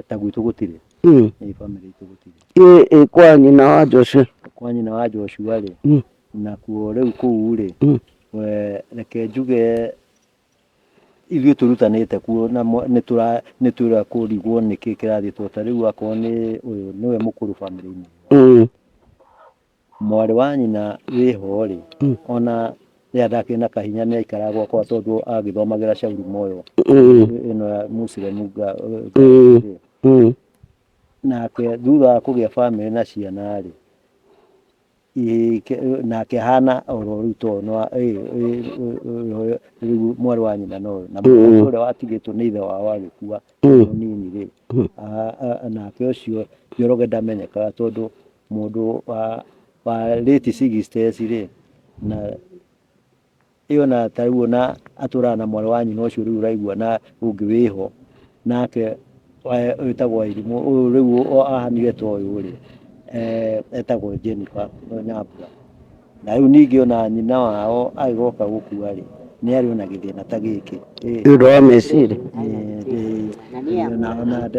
Ta gwitũ gũtirĩ. Bamĩrĩ itũ gũtirĩ. Kwa nyina wa Joshua? Kwa nyina wa Joshua rĩ, nakuo rĩu kũu rĩ, reke njuge ithuĩ tũrutanĩte kuo na nĩ tũra kũrigwo nĩkĩ kĩrathiĩ, tondũ ta rĩu akorwo nĩ ũyũ nĩwe mũkũrũ bamĩrĩ-inĩ ĩyo. Mwarĩ wa nyina wĩho rĩ, ona rĩrĩa ndakĩrĩ na kahinya nĩ aikaraga gwakwa tondũ agĩthomagĩra Shauri Moyo ĩno ya Muslim rĩ. Nake thutha wa kũgĩa bamĩrĩ na ciana rĩ, nake ahana oro rĩu to rĩu mwarĩ wa nyina no ũyũ. Na mwanake ũrĩa watigĩtwo nĩ ithe wao agĩkua mũnini rĩ, nake ũcio Njoroge ndamenyekaga tondũ mũndũ wa late sixties rĩ, na ĩyo na ta rĩu ona atũraga na mwarĩ wa nyina ũcio rĩu ũraigua na ũngĩ wĩho nake wĩtagwo Wairimũ ũyũ rĩu ahanire ta ũyũ rĩ, etagwo Jennifer Nyambura. Na rĩu ningĩ ona nyina wao agĩgoka gũkua rĩ, nĩ arĩ ona gĩthĩna ta gĩkĩ. Nĩ ũndũ wa meciria.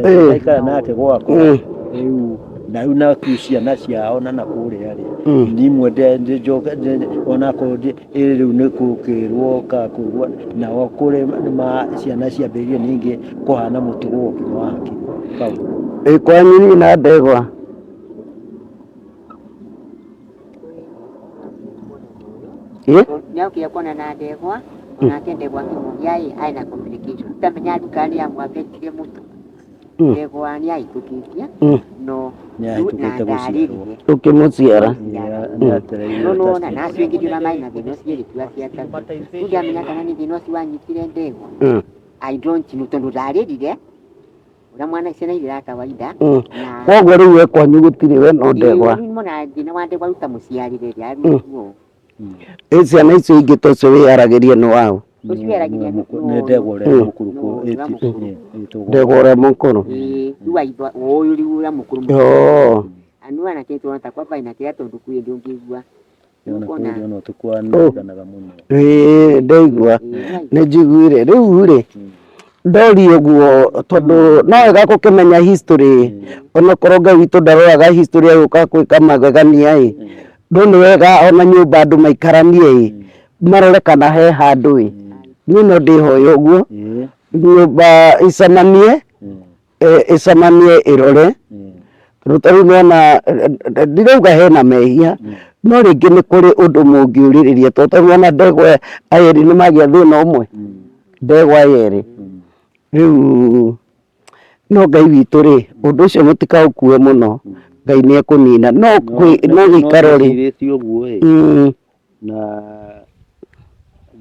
Ndaikara nake gwakwa rĩu na rĩu nakuo ciana ciao na nakũrĩa rĩ, nimwe onakorwo ĩ rĩu nĩ gũkĩrwo ka kũigua nao kũrĩ ciana ciambĩrĩirie ningĩ kũhana mũtugo ũngĩ wa hakiri kau. Ĩ kwanyu niĩ na ndegwa. Nĩokire kuona na ndegwa onake ndegwa akĩmũria ĩ arĩ na complication ndamenya rĩu kana nĩ amwambĩtie mũtwe ndegwa nĩ ahĩtũkĩtie no Nĩahĩtũkĩte gũciarwo. Ũkĩmũciara. No nĩwona na acio angĩ ndiona marĩ na thĩna ũcio gĩtua kĩa tatũ rĩu ndiamenya kana nĩ thĩna ũcio wanyitire ndegwa. I don't know tondũ ndarĩrire ũrĩa mwana ciana irĩraga kawaida. Koguo rĩu we kwanyu gũtirĩ we no ndegwa. Rĩu mona thĩna wa ndegwa rĩu ta mũciarĩre rĩa rĩu. Ĩ ciana icio ingĩ ta ũcio wĩyaragĩria nĩ waũ? Ũcio wĩyaragĩria nĩ ndegwa ũrĩa mũkũrũ. Ndegwa ũrĩa mũkũrũ. Ĩĩ rĩu aitwa ũyũ rĩu ũrĩa mũkũrũ. Anu anake tũrona ta kwamba ina kĩrĩa tondũ kwĩ hĩndĩ ũngĩigua Ona kũrĩa ona tũkwananganaga mũno. Ĩĩ ndaigua nĩ njiguire rĩu rĩ ndori ũguo tondũ no wega gũkĩmenya history onokorwo Ngai witũ ndaroraga history agĩũka gwĩka magegania ĩ no nĩ wega ona nyũmba andũ maikaranie ĩ marore kana he handũ ĩ niĩ no ndĩhoya ũguo nyũmba icemanie ĩcemanie ĩrore tondũ ta rĩu nĩwona ndirauga hena mehia no rĩngĩ nĩ kũrĩ ũndũ mũngĩũrĩrĩria tondũ ta rĩu ona ndegwa aya erĩ nĩ magĩa thĩna ũmwe ndegwa aya erĩ rĩu no Ngai witũ rĩ ũndũ ũcio mũtikaũkue mũno Ngai nĩ ekũnina no no gĩikaro rĩ Ndĩcirĩtie ũguo ĩ na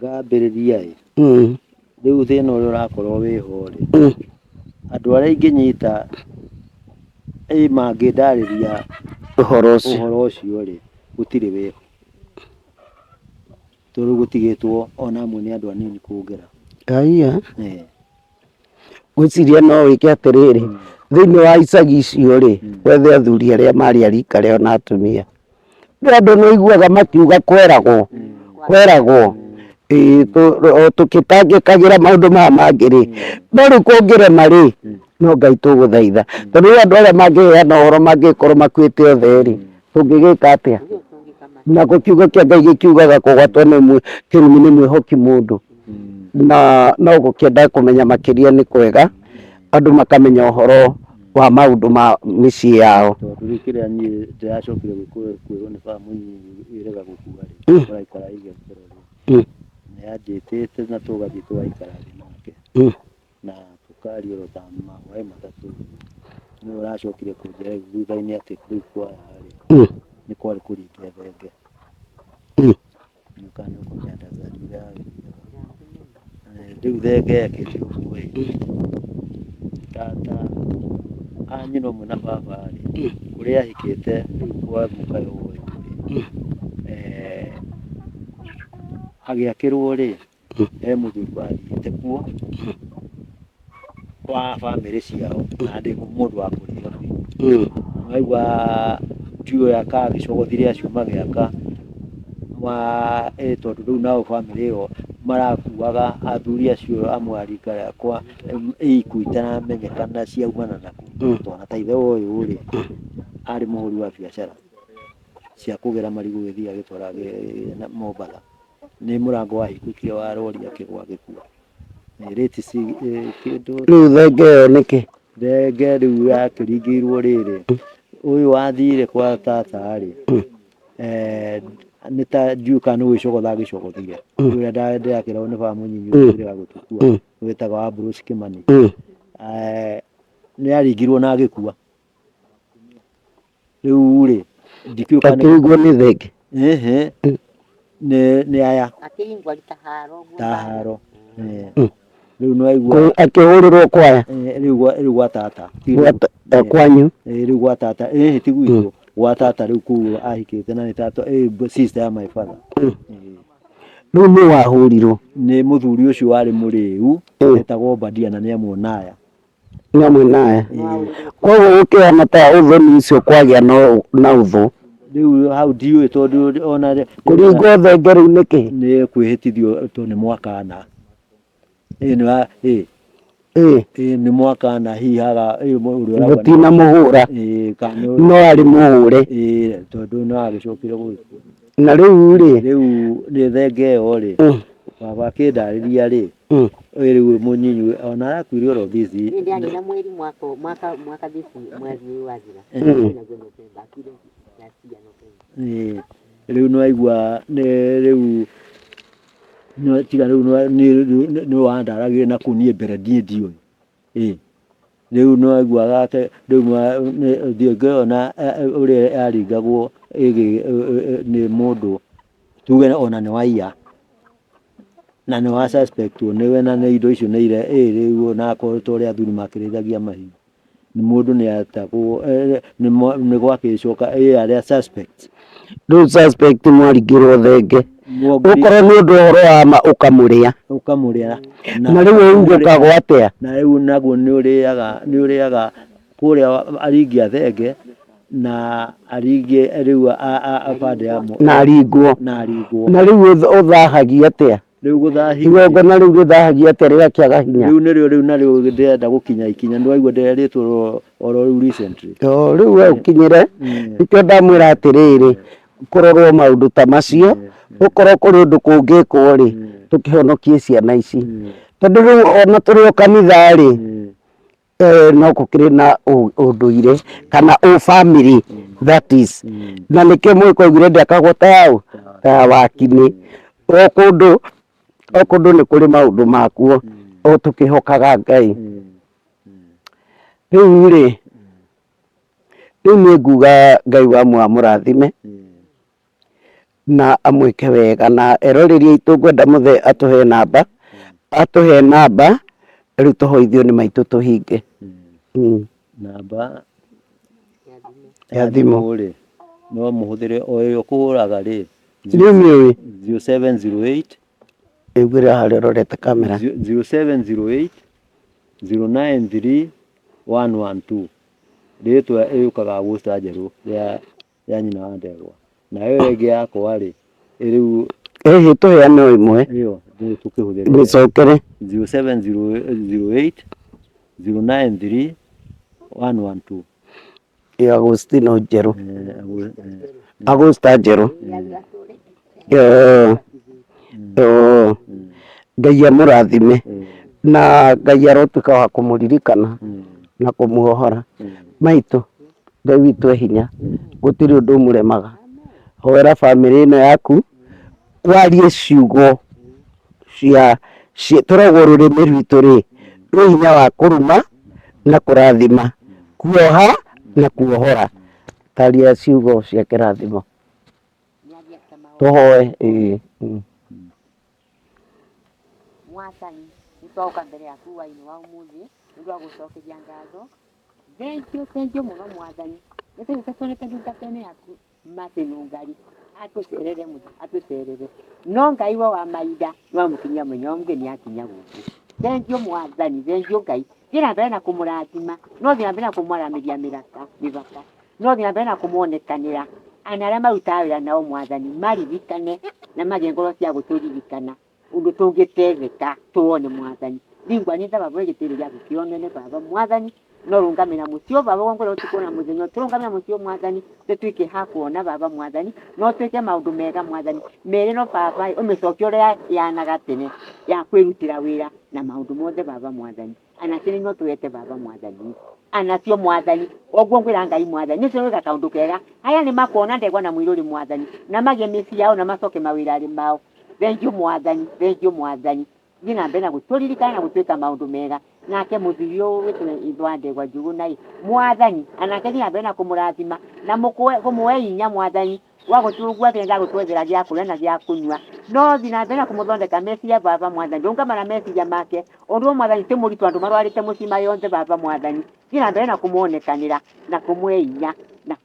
ngambĩrĩria ĩ rĩu thĩna ũrĩa ũrakorwo wĩho rĩ andũ arĩa ingĩnyita ĩ mangĩndarĩria ũhoro ũcio ũhoro ũcio rĩ gũtirĩ wĩho tondũ gũtigĩtwo ona amwe nĩ andũ anini kũngĩra. Aiya ngwĩciria no wĩke atĩrĩrĩ thĩinĩ wa icagi icio rĩ wethe athuri arĩa marĩ a rika rĩao na atumia nĩ andũ nĩ ũiguaga makiuga kweragwo kweragwo ĩĩ o tũkĩtangĩkagĩra maũndũ maya mangĩ rĩ no rĩu kũngĩrema rĩ no Ngai tũgũthaitha tondũ rĩu andũ arĩa mangĩheana ũhoro mangĩkorwo makuĩte othe rĩ tũngĩgĩka atĩa na kiugo kĩa Ngai gĩkiugaga kũgwatwo nĩ kĩrumi nĩ mwĩhoki mũndũ na no gũkĩenda kũmenya makĩria nĩ kwega andũ makamenya ũhoro wa maũndũ ma mĩciĩ yao. Tondũ rĩu kĩrĩa niĩ ndĩracokire kwĩrwo nĩ baba mũnyinyi wĩrĩga gũkua rĩ, ũraikara igekero rĩ, nĩ anjĩtĩte na tũgathiĩ tũgaikara thĩ nake na tũkaria oro ta mahwaĩ matatũ. Nĩwe ũracokire kũnjĩra rĩu thutha-inĩ atĩ rĩu kwaya rĩ, nĩ kwarĩ kũringia thenge. Nĩũka nĩũkũmenya ũrĩa yagĩthiaga. Rĩu thenge yekĩte ũguo ĩ, tata a nyina ũmwe na baba rĩ, kũrĩa ahikĩte rĩu kwa mũkayo ũyũ rĩ, agĩakĩrwo rĩ, he mũthuri wathiĩte kuo wa bamĩrĩ ciao na ndĩ mũndũ wa kũrĩa biũ. Waigua ndiũĩ aka agĩcogothire acio magĩaka tondũ rĩu nao bamĩrĩ ĩyo marakuaga athuri acio amwe a rika rĩakwa ikuũ itaramenyekana ciaumana nakũ. Twana ta ithe wa ũyũ rĩ, arĩ mũhũri wa biacara cia kũgĩra marigũ gĩthiĩ agĩtwara Mombatha. Nĩ mũrango wahingũkire wa rori akĩgwa agĩkua. Rĩti kĩndũ Rĩu thenge ĩyo nĩkĩ? Thenge rĩu yakĩringĩirwo rĩrĩ, ũyũ wathire kwa tata rĩ, nĩ ta ndiũĩ kana nĩ gwĩcogotha agĩcogothire. Ũrĩa ndĩrakĩragwo nĩ baba mũnyinyi ũrĩa gũtũkua, wĩtagwo Ambrose Kimani. Nĩ aringirwo na agĩkua. Rĩu rĩ, ndikĩũĩ kana Akĩringwo nĩ thenge? Ĩhĩ, nĩ aya. Akĩringwo arĩ ta haro ũguo. Ta haro. Rĩu nĩ waigua. Akĩhũrĩrwo kwaya? Rĩu gwa tata. Kwanyu? Rĩu gwa tata, ĩhĩ ti gwitũ, gwa tata rĩu kũu ahikĩte na nĩ tata, sister ya my father. Rĩu nũ wahũrirwo? Nĩ mũthuri ũcio warĩ mũrĩu, etagwo Obadia na nĩ amuonaya. Nĩ amuonaya. Koguo gũkĩhana ta ũthoni ũcio kwagĩa na ũthũ. Rĩu hau ndiũĩ tondũ ona Kũringwo thenge rĩu nĩkĩ? Nĩ kwĩhĩtithio tondũ nĩ mwakana. Ĩĩ nĩ ĩĩ nĩ mwakana hihi haga ũrĩa ũrauga Mũtinamũhũra. Ĩĩ kana No arĩ mũhũre. Ĩĩ tondũ no agĩcokire gũgĩkua. Na rĩu rĩ. Rĩu nĩ thenge ĩyo rĩ, baba akĩndarĩria rĩ, ũyũ rĩu mũnyinyi ona arakuire oro this Niĩ ndĩranina mweri mwaka mwaka mwaka this mweri ũyũ wathira. Naguo November akuire last year November. Ĩĩ rĩu nĩ waigua nĩ rĩu tiga rĩu nĩ wandaragĩria na kũu niĩ mbere niĩ ndiũĩ. Ĩĩ rĩu nĩ waiguaga atĩ rĩu thenge ĩyo na ũrĩa yaringagwo nĩ mũndũ tuge ona nĩ waiya na nĩ wa suspect wo nĩwe na nĩ indo icio nĩ ire rĩu ona akorwo ta ũrĩa athuri makĩrĩithagia mahiũ mũndũ nĩ etagwo nĩ gwagĩcoka arĩa suspect. Rĩu suspect mwaringĩrwo thenge ũkorwo nĩ ũndũ ũhoro wa ma ũkamũrĩa. Ũkamũrĩa. Na rĩu ũgũkagwo atĩa? Na rĩu naguo nĩ ũrĩaga nĩ ũrĩaga kũrĩa aringi a thenge. Na aringe rĩu abande ya Na aringwo. Na aringwo. Na rĩu ũthahagia atĩa? Rĩu gũthahia Igongona rĩu rĩthahagia atĩa rĩgakĩaga hinya? Rĩu nĩrĩo rĩu narĩo ndĩrenda gũkinya ikinya, nĩwaigua ndĩrerĩtwo oro rĩu recently. O rĩu we ũkinyĩre, nĩkĩo ndamwĩra atĩrĩrĩ, kũrorwo maũndũ ta macio, gũkorwo kũrĩ ũndũ kũngĩkwo rĩ, tũkĩhonokie ciana ici. Tondũ rĩu ona tũrĩ o kanitha rĩ, no gũkĩrĩ na ũndũire kana ũ family that is, na nĩkĩo Mũgĩkũyũ augire ndĩakagwo ta yaũ, ta ya wakinĩ. O kũndũ o kũndũ nĩ kũrĩ maũndũ makuo, o tũkĩhokaga Ngai. Rĩu rĩ, rĩu niĩ nguga Ngai wa amũrathime na amwĩke wega, na eroreri aitũ ngwenda mũthee atũhe namba, atũhe namba rĩu tũhoithio nĩ maitũ tũhinge. Namba ya thimũ rĩ, no mũhũthĩre o ĩyo kũhũraga rĩ. Nĩ ũmĩũĩ? 0708. Ĩguĩra harĩa ũrorete kamera. 0708 093 112. Rĩtwa ĩyũkaga Augusta Njerũ ya nyina wa ndegwa. Nayo ĩyo ĩngĩ yakwa rĩ, rĩu Ĩhĩ, tũheane o ĩmwe. Ĩyo nĩ tũkĩhũthĩre. Mĩcokere. 0708 093 112. Ya Agustino Njerũ. Augusta Njerũ. Ngai amũrathime na Ngai arotuĩka wa kũmũririkana na kũmuohora. Maitũ, Ngai witũ e hinya, gũtirĩ ũndũ ũmũremaga. Hoera bamĩrĩ ĩno yaku, warie ciugo cia tũragwo rũrĩmĩ rwitũ rĩ, rwĩ hinya wa kũruma na kũrathima, kuoha na kuohora. Taria ciugo cia kĩrathimo. Tũhoe, ĩĩ. Mwathani, nĩ twaũka mbere yaku hwaĩ-inĩ wa ũmũthĩ nĩ ũndũ wa gũcokeria ngatho. Thengiũ, thengiũ mũno Mwathani. Nĩ tũgĩũka tuonete ndungata ĩno yaku Martin Nungari atũcerere mũno, atũcerere. No Ngai we wa mahinda nĩ wamũkinyia mũthenya wa ũmũthĩ nĩ akinya gũkũ. Thengiũ Mwathani, thengiũ Ngai. Thiĩ na mbere na kũmũrathima, no thiĩ na mbere na kũmwaramĩria mĩbaka, no thiĩ na mbere na kũmonekanĩra. Ana arĩa marutaga wĩra nao Mwathani maririkane na magĩe ngoro cia gũtũririkana ũndũ tũngĩteithĩka tuone Mwathani. Ringwa nĩ baba gĩtĩri gĩaku kĩonene baba Mwathani, no rũngamĩra mũciĩ ũyũ baba ngwĩra ũtukũ na mũthenya, tũrũngamĩra mũciĩ ũyũ Mwathani, tũtuĩke ha kuona baba Mwathani, no twĩke maũndũ mega Mwathani. Mĩĩrĩ no baba ũmĩcokie ũrĩa yanaga tene ya kwĩrutĩra wĩra na maũndũ mothe baba Mwathani. Anacio nĩ tũhete baba Mwathani, anacio Mwathani, ũguo ngwĩra Ngai Mwathani, nĩ ũcio wĩka kaũndũ kega. Aya nĩ makona ndegwa na mũirũrĩ Mwathani, na magĩe mĩciĩ yao na macoke mawĩra-inĩ mao. Thengiũ Mwathani, thengiũ Mwathani. Thiĩ na mbere na gũtũririkana na gũtwĩka maũndũ mega. Nake mũthuri ũyũ wĩtwo ithe wa ndegwa Njuguna ĩ, Mwathani, anake thiĩ na mbere na kũmũrathima na kũmũhe hinya Mwathani wa gũtũgua kĩrĩa gũtwethera gĩa kũrĩa na gĩa kũnyua. No thiĩ na mbere na kũmũthondeka meciria baba Mwathani, rũngama na meciria make. Ũndũ ũyũ Mwathani ti mũritũ, andũ marwarĩte mũciĩ yonthe baba Mwathani. Thiĩ na mbere na kũmonekanĩra na kũmũhe hinya na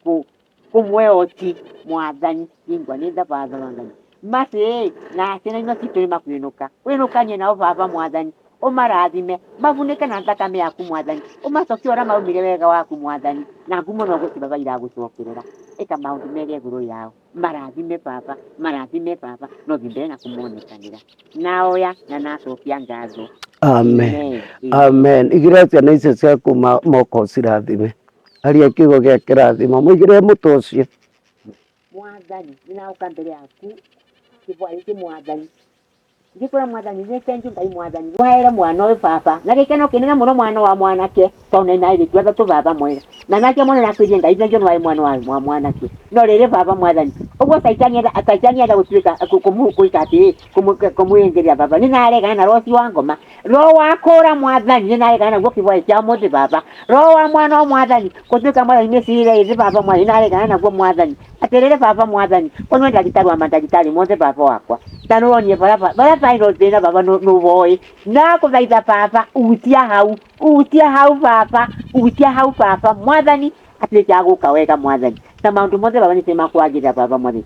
kũmũhe ũhoti Mwathani. Hingwa nĩ tha baba Mwathani. Maci na ciana ino citũ nĩ makwĩnũka, wĩnũkanie nao baba Mwathani, ũmarathime, mabunĩke na thakame yaku Mwathani, ũmacokie ũrĩa maumire wega waku Mwathani, na ngumo no gũci baba iragũcokerera. Ĩka maũndũ mega igũrũ yao, marathime baba, marathime baba, no thiĩ mbere na kũmonekanĩra. Naoya na nacokia ngatho. Amen. Amen. Igĩrĩra ciana icio ciaku moko cirathime. Aria kiugo gĩa kĩrathimo. Mũigĩrĩre mũtwe ũcio. Mwathani, nĩnaũka mbere yaku kĩbwa gĩkĩ Mwathani, ngĩkwĩra Mwathani nĩ thengiũ Ngai Mwathani, waere mwana ũyũ baba na gĩkeno kĩnene mũno, mwana wa mwanake, tondũ nĩ airĩtu atatũ baba mwega, na nake mwana nakwĩrie Ngai thengiũ nĩ wae mwana wa mwanake. No rĩrĩ baba Mwathani, ũguo Caitani enda gũtuĩka gwĩka atĩ kũmũingĩria baba, nĩ naregana na roho ũcio wa ngoma, roho wa kũra Mwathani, nĩ naregana naguo kĩbwa kĩa ũmũthĩ baba, roho wa mwana wa Mwathani gũtuĩka Mwathani mĩcirĩre ĩthĩ baba Mwathani, nĩ naregana naguo Mwathani. Atĩrĩrĩ baba Mwathani, ko nĩwe ndagĩtarĩ wa mandagĩtarĩ mothe baba wakwa, ta nĩwonie bara baina thĩna baba nĩwoĩ, ndagũthaitha baba, utia hau, utia hau baba, utia hau baba Mwathani, atuĩke agũka wega Mwathani, ta maũndũ mothe baba nĩ makwagĩrĩra baba Mwathani.